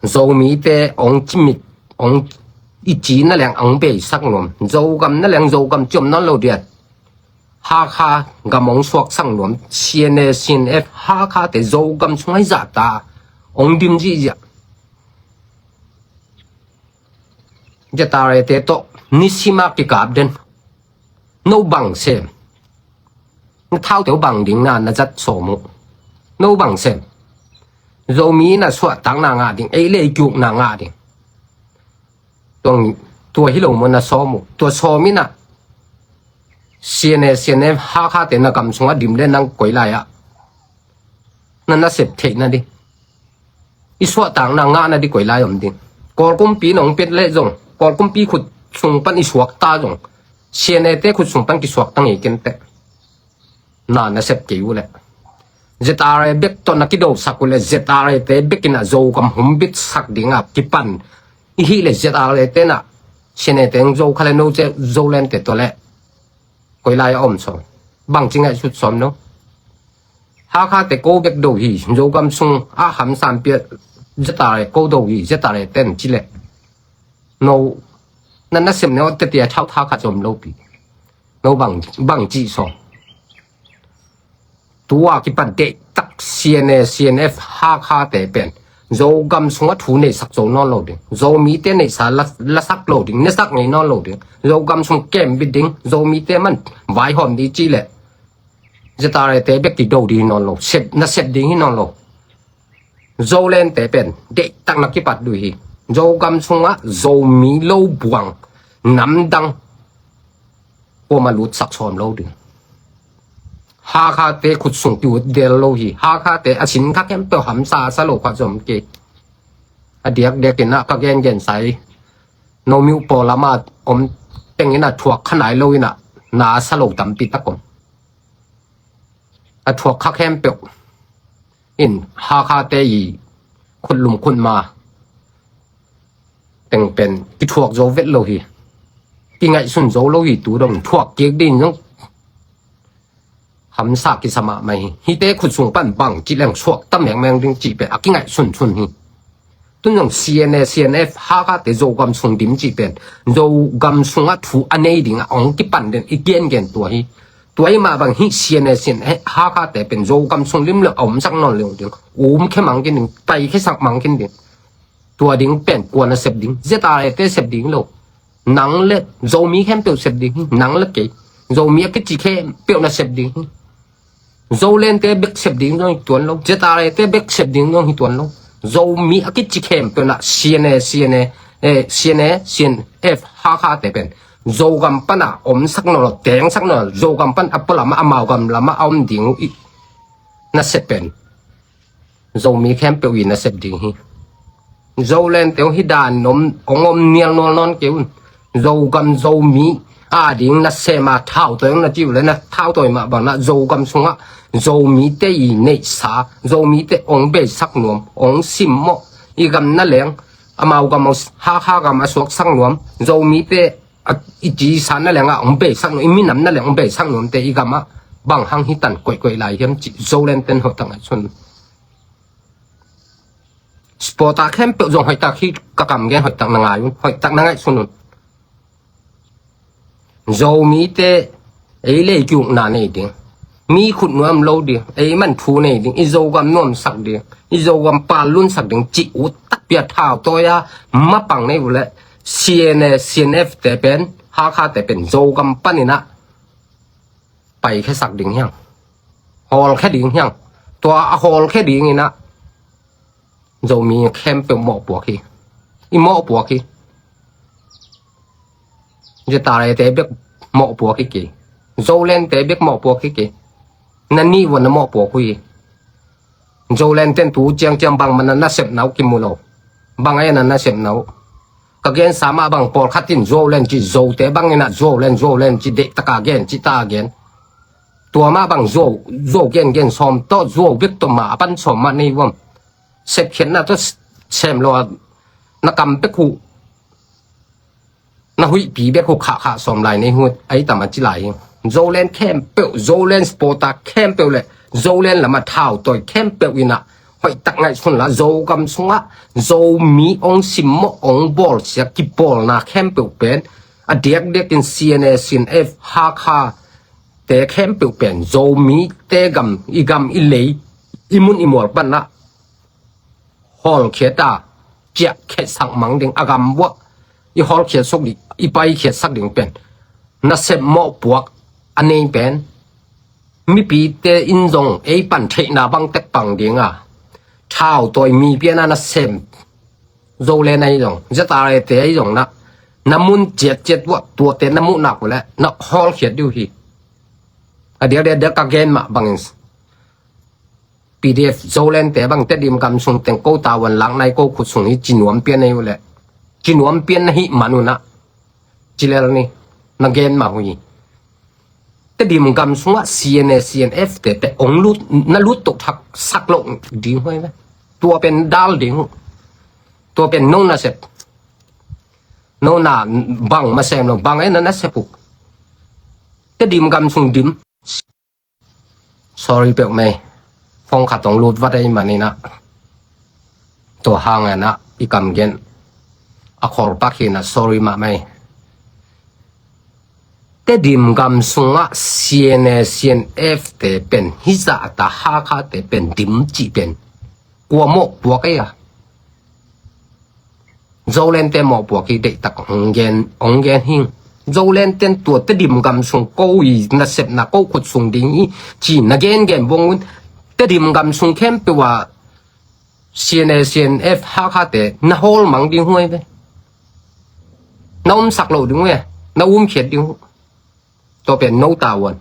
Zomite hong cimit, hong i ci na leng hong beisak nuam. Zogam na leng Zogam ciom nawn lo dian. Hakha gam hong suaksak nuam. CNA, CNF, Hakhate Zogam sung ahi zahta hong dim zihziah. Zeta le te tawh nisima kikap den. No bang sem? Na thaute uh bang ding na na zat sawm uh. No bang sem? Zomi na suahtakna ngah ding, ei le ei kiukna ngah ding. Tua hi lo maw na sawm uh? Tua sawm inah CNA, CNF, Hakhate na gam sungah dim le nang koi lai-ah na nasep theih na ding. I suahtakna ngahna dih koi lai om ding. Kawl kumpi nong pet leh zong, Kawl kumpi khut sung pan i suakta zong, CNA te khut sung pan kisuakta ngei kenteh. Na nasep kei uh leh ZRA bek tawh na kidosak uh leh ZRA te bek inah Zogam humbitsak dingah kipan i hih leh ZRA tenah CNA teng Zo kha le no Zoland te tawh leh koi lai a om sawm? Bangci ngaihsut sawm no? Hakhate ko bek do hi, Zogam sung a hamsa pia ZRA ko do hi, ZRA ten ci leh no na nasem ne aw tetia thautha khat zom lopi. No bang, bangci sawm? Tua kipan deihtak CNA, CNF, Hakhate pen Zogam sungah thu neisak zo nawn lo ding. Zomite neihsa la, lasak lo ding, nesak ngei nawn lo ding. Zogam sung kembit ding, Zomite man vaihawm ding cih leh ZRA te bek kido ding hi nawn lo, sep, nasep ding hi nawn lo. Zoland te pen deihtak na kipat duh hi. Zogam sungah Zomi lo buang namdang kuamah lutsak sawm lo ding. Hakhate khut sung kiut del lo hi. Hakhate a sin kha khempeuh hamsa a sa lo kha zom kei. A diakdiak inah ka gengensa hi. No miuh pawl lamah om teng inah thuak kha nai lo inah na a sa lo tampi tak om. A thuak kha khempeuh in Hakhate i khutlum khutma teng pen kithuak zo vet lo hi. Kingaihsun zo lo hi. Tu dong thuak kik ding zong hamsa kisa mahmah hi. Hihte khut sung pan bangci leng suakta mengmeng ding cih pen a kingaihsun sun hi. Tun zong CNA, CNF, Hakhate Zogam sung dim cih pen Zogam sungah thu a nei dingah hong kipan den i gengen tua hi. Tua hi mah bang hih CNA, CNF, Hakhate pen Zogam sung lim le a omsak nawn leng ding, umkhe mang khin ding, taikhesak mang khin ding. Tua ding pen kua na sep ding? ZRA te sep ding lo. Nang le Zomi khempeuh sep ding hi. Nang le kei, Zomi a kici khempeuh na sep ding hi. Zoland te bek sep ding zong hi tuan lo. ZRA te bek sep ding zong hi tuan lo. Zomi a kici khempeuh in ah C N A, C N A, eh, C N A, C N F, Hakha te pen Zogam pan a omsak nawn lo, tengsak nawn lo, Zogam pan a pualam ah, amau gam lam ah a om ding uh i nasep pen Zomi khempeuh i nasep ding hi. Zoland te uh hih dan om, ong om nial nual nawn kei un. Zogam Zomi a ding nasem a thautawi ong na ci uh leh na thautawi mah bang in ah Zogam sungah Zomite i neihsa, Zomite ong beisak nuam, ong simmawh, i gam na leng, amau gam, Hakha gam a suaksak nuam, Zomite a, i cisa na leng ah ong beisak nuam, i minam na leng ong beisak nuamte i gam ah bang hang hi tan koihkoih lai hiam cih Zoland ten hoihtak ngaihsun. Sport a khempeuh zong hoihtak hi, ka kam gen, hoihtak na ngai un, hoihtak na ngaihsun un. Zomite ei lei kiukna nei ding, mi khut nuam lo ding, ei man thu nei ding, i Zogam nuamsak ding, i Zogam pal lunsak ding cih uh takpi a thautawi a mapang nei uh leh C N A, C N F te pen, Hakha te pen Zogam pan in ah paikhia sak ding hiang, hawlkhia ding hiang. Tua a hawlkhia ding in ah Zomi khempeuh mawhpuak hi. I mawhpuak hi. Zia tale te bek mawhpuak hi kei. Zoland te bek mawhpuak hi kei. Na nih vua na mawhpuak uh hi. Zoland ten tu ciangciang bang man a nasepna uh kimu lo. Bang a en a nasepna uh. Ka gensa mah bang pawlkhat in Zoland ci, Zote bang in ah Zoland, Zoland ci, deihtak a gen, ci ta a gen. Tua mah bang Zo, Zo gengen sawm tawh, Zo bek tawh mah a pan sawm mah nei vuam. Sepkhiatna tawh sem lo a, na kam bek uh, na huihpi bek uh khahkhah sawm lai nei uh, a i tam a ci lai hi. Zoland khempeuh, Zoland supporter khempeuh leh Zoland lam a thautawi khempeuh in ah hoihtak ngaihsun la, Zogam sungah Zomi ong simmawh, ong bawlsia kipawlna khempeuh pen a diakdiak in C N A, C N F, Hakha te khempeuh pen Zomite gam, i gam, i lei, i mun i mual pan ah hawlkhiat a, ciahkhiatsak mang ding, a gam vuah i hawlkhiat suk ding, i paikhiatsak ding pen nasep mawhpuak a nei pen mipite in zong ei pan theihna bang tek pang ding a, thautawi mi pian a nasem Zoland ahi zong, Z R A te ahi zong na, na mun ciatciat vuah tuate na muh nak uh leh na hawlkhiat ding uh hi. A diakdiak ka gen mah bangin P D F Zoland te bang Tedim gam sung teng ko tavuan lak nai, ko khut sung hi ci nuam pian ahi uh leh, ci nuam pian na hih man uh na, ci lel ni, na gen mah uh hi. Tedim gam sungah C N A, C N F te pen ong lut, na lut toh thak sak loh ding uh hi ve. Tua pen dal ding uh. Tua pen no nasep, no na bang masem lo, bang e na nasep uh. Tedim gam sung dim. Sorry peuhmah ei. Phone khat ong lut vat ei manin ah, tua hangin ah i kam gen a khol pak hi in ah sorry mahmah ei. Tedim gam sungah C N A, C N F te pen hizah ta, Hakha te pen dim cih pen kua mawhpuak ei a? Zoland te mawhpuak hi, deihtak ong gen, ong gen hing. Zoland ten tua Tedim gam sung ko i nasepna ko khut sung ding hi ci na gengen bang un. Tedim gam sung khempeuh ah C N A, C N F, Hakha te na hawlmang ding uh hi ve. Na omsak loh ding uh hi, na umkhiat ding uh. Tua pen no tavuan.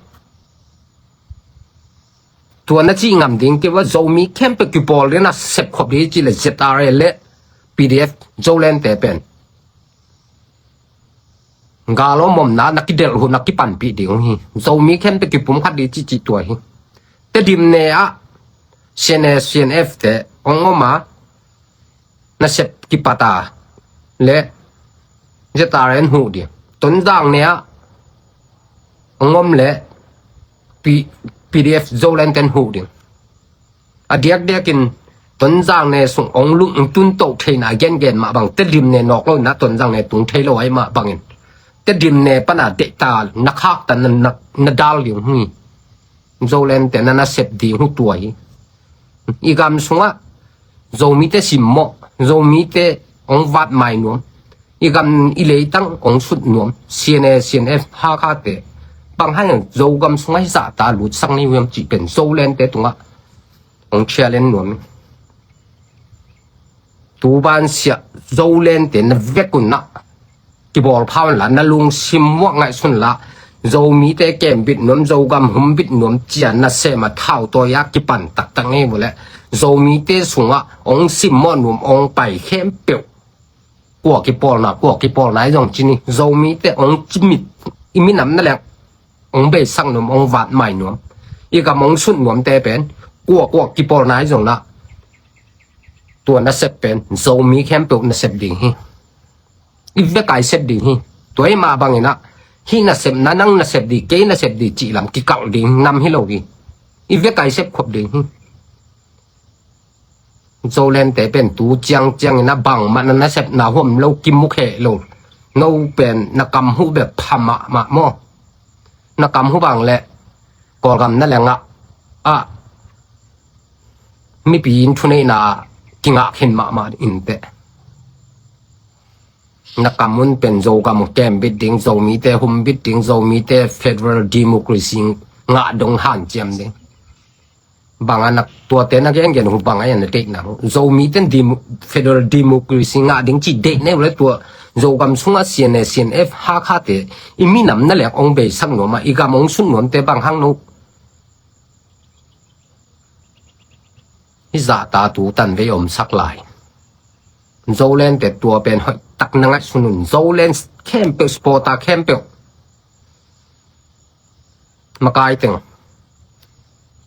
Tua na cih ngam ding kei ua, Zomi khempeuh kipawl ding a, sepkhop ding ci leh Z R A leh P D F Zoland te pen gal om omna na kidelh uh, na kipanpih ding uh hi. Zomi khempeuh kipumkhat ding cihcih tua hi. Tedim ne ah C N A, C N F te ong om a, nasep kipat a leh Z R A in huh ding. Tonzang ne ah ong om leh P-, P D F Zoland ten huh ding. A diakdiakin Tonzang ne sung ong lungtun toh theihna gengen mah bang, Tedim ne nawk lo in ah Tonzang ne tung thei lo ahih mah bangin Tedim ne pan a deihta na khaktan na, na, na dal ding uh hi. Zoland te na nasep ding uh tua hi. I gam sungah Zomite simmawh, Zomite ong vat mai nuam, i gam i leitang ong sut nuam C N A, C N F, Hakha te bang hang Zogam sungah hizah ta lutsak ni uh hiam cih pen Zoland te tungah ong challenge nuam hi. Tu bansiah Zolente na vek un ah kibawl pha un la, na lungsim muah ngaihsun la, Zomite kembit nuam, Zogam humbit nuam cia nasem a thautawi a kipan taktak ngei uh leh, Zomite sungah hong simmawh nuam hong pai khempeuh, kua kipawlna, kua kipawlna i zong ci ni, Zomite hong cimit, i minam na leng hong beisak nuam, hong vat mai nuam, i gam hong sut nuamte pen kua kua kipawlna i zong la, tua nasep pen Zomi khempeuh nasep ding hi. I vek a i sep ding hi. Tua i mah bangin ah, hih nasepna, nang nasep ding, kei nasep ding cih lam kikalh ding nam hi lo hi. I vek a i sep khop ding hi. Zolente pen tu ciangciangin ah bangmah na nasepna huam lo, kimu kheh lo. No pen na kam huh bek pha mahmah maw? Na kam huh bang leh Kawlgam na lengah ah mipi in thuneihna kingah khin mahmah inteh. Na kam un pen Zogam kembit ding, Zomite humbit ding, Zomite federal democracy ngah dong hanciam ding. Bang a na tuate na gengen uh bang a na deihna uh. Zomite demo-, federal democracy ngah ding ci deih nei uh leh tua Zogam sungah C N A, C N F, Hakhate i minam na leng hong beisak nuam a, i gam hong sut nuamte bang hang no. Hih zahta tu tanvei omsak lai. Zolente tua pen hoihtak na ngaihsun un. Zolen khempeuh, supporter khempeuh, makai teng,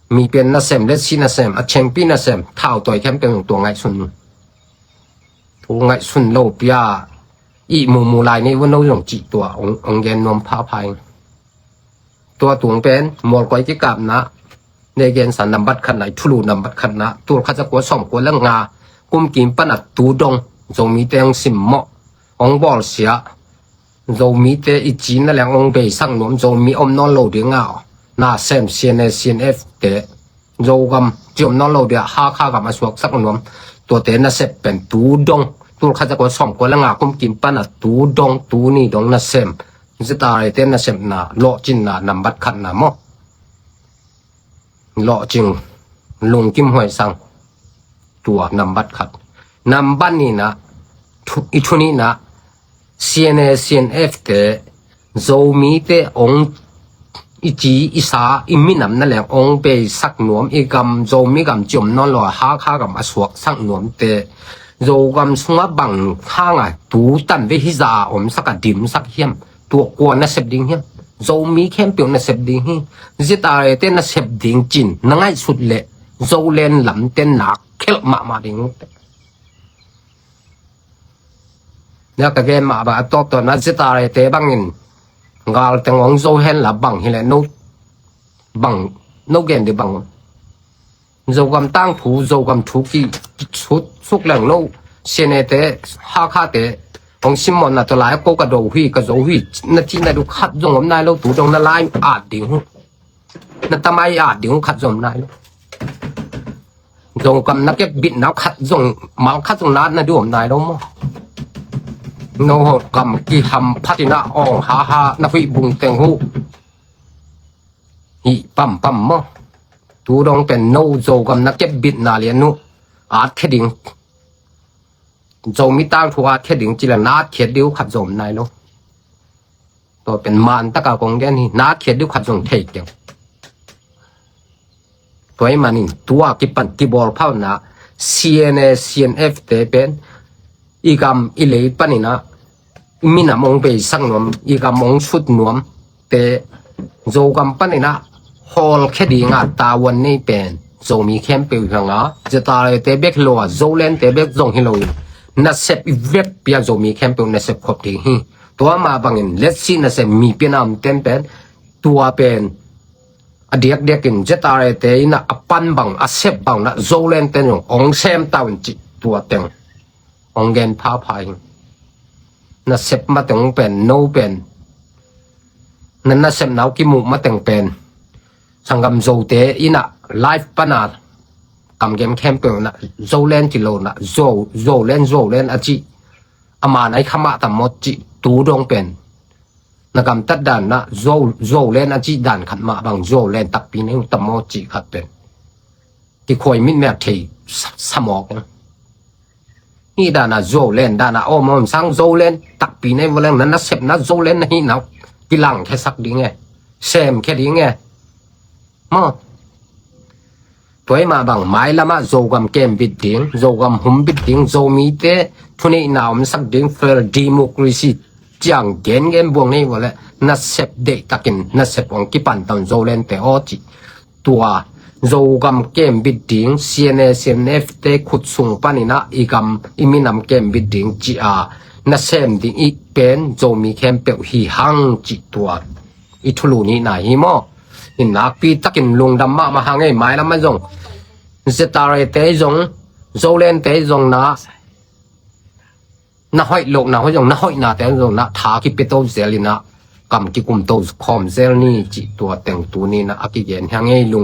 mi pen nasem, letsi nasem, a chengpi nasem, thautawi khempeuh tua ngaihsun un. Thu ngaihsun lo pia, i mumu lai nei uh a no zong cih tua hong, hong gen nuam phapha ing. Tua tung pen mualkoi kikapna, nei gensa nambat khatna, i thulu nambat khatna, tul khat za kua sawm kua le nga kum kim pan a tu dong Zomite hong simmawh, hong bawlsia, Zomite i cina leng hong beisak nuam, Zomi om nawn lo ding a, nasem C N A, C N F te, Zogam ci om nawn lo ding a, Hakha gam a suaksak nuam, tuate nasep pen tu dong, tul khat za kua sawm kua le nga kum kim pan a tu dong, tuni dong nasem, Z R A te nasepna, lawhcinna nambat khatna maw? Lawhcing, lungkim huaisang, tua nambat khat. Nambat nihna, thu-, i thu nihna, C N A, C N F te, Zomite hong i ci i sa, i minam na leng hong beisak nuam, i gam, Zomi gam ci om nawn lo a, Hakha gam a suaksak nuamte, Zogam sungah bang hanga tu tanvei hih zah a omsak a dimsak hiam? Tua kua nasep ding hiam? Zomi khempeuh nasep ding hi. Z R A te nasep ding cin na ngaihsut leh Zoland lamte nak khelh mahmah ding. Na ka gen mah bang a tawptawpna Z R A te bangin galteng hong zo hen la bang hileh no, bang no gen dih bang. Zogam tangthu, Zogam thu ki, ki sut, suk leng lo. C N A te, Hakha te hong simmawhna tawh lai ko ka do hi, ka zo hi, na cihna duh khat zong om nai lo, tu dong na lai at ding uh. Na tamai at ding uh khat zong om nai lo. Zogam na kep bitna uh khat zong, mal khat zong na at na duh om nai lo maw? No ho kam kiham phatin a awng haha na huih bung teng uh. Hih pampam maw? Tu dong pen no Zogam na kep bitna lian uh at khia ding. Zomi tangthu at khia ding ci leh na at khiat ding uh khat zong om nai lo. Tua pen man taka kong gen hi, na at khiat ding uh khat zong thei keng. Tua ahih manin tua kipan kibawl pha un a, C N A, C N F te pen i gam i lei panin a, i minam hong beisak nuam, i gam hong sut nuam te, Zogam panin a hawlkhia ding a tavuan nei pen Zomi khempeuh hi hang a, Z R A te bek hi lo a, Zoland te bek zong hi lo in, nasep i vekpi a Zomi khempeuh nasep khop ding hi. Tua mah bangin letsi nasep mi pian a om ten pen, tua pen a diakdiakin Z R A te in a pan bang, a sep bang na Zoland ten zong hong sem ta un cih tua teng hong gen phapha hi. Nasep mateng pen, no pen, na nasepna uh kimuh mateng pen, sanggam Zote in a live pan a kam gen khempeuh na Zoland ci lo na, Zo, Zoland, Zoland a cih, a man a i khamah tam maw cih tu dong pen na gamtat dan na Zo, Zoland a cih dan khat mah bang, Zoland takpi na hi uh tam maw cih khat pen kikhuai mitmeh thei sa, sa mawk. Hih dana Zoland dana om om sang Zoland takpi nei vo leng na nasepna Zoland na hihna kilangkhiasak ding e. Semkhia ding e. Maw? Tua i mah bang mailamah Zogam kembit ding, Zogam humbit ding, Zomite thuneihna omsak ding, federal democracy ciang gengen buang nei vo le nasep deihtakin nasep hong kipan tawn Zolente aw cih. Tua Zogam kembit ding, C N A, C N F te khut sung paninah i gam i minam kembit ding cih a nasem ding i pen Zomi khempeuh hi hang cih tua i thulu nihna hi maw? I nakpi takin lungdam mahmah hang ei, mailam ah zong Zetare te zong, Zoland te zong na, na hoih lohna hoih zong, na hoihnate zong na tha kipia to zel inah kam kikum to khawm zel ni cih tua teng tuni na a kigen hiang ei. Lung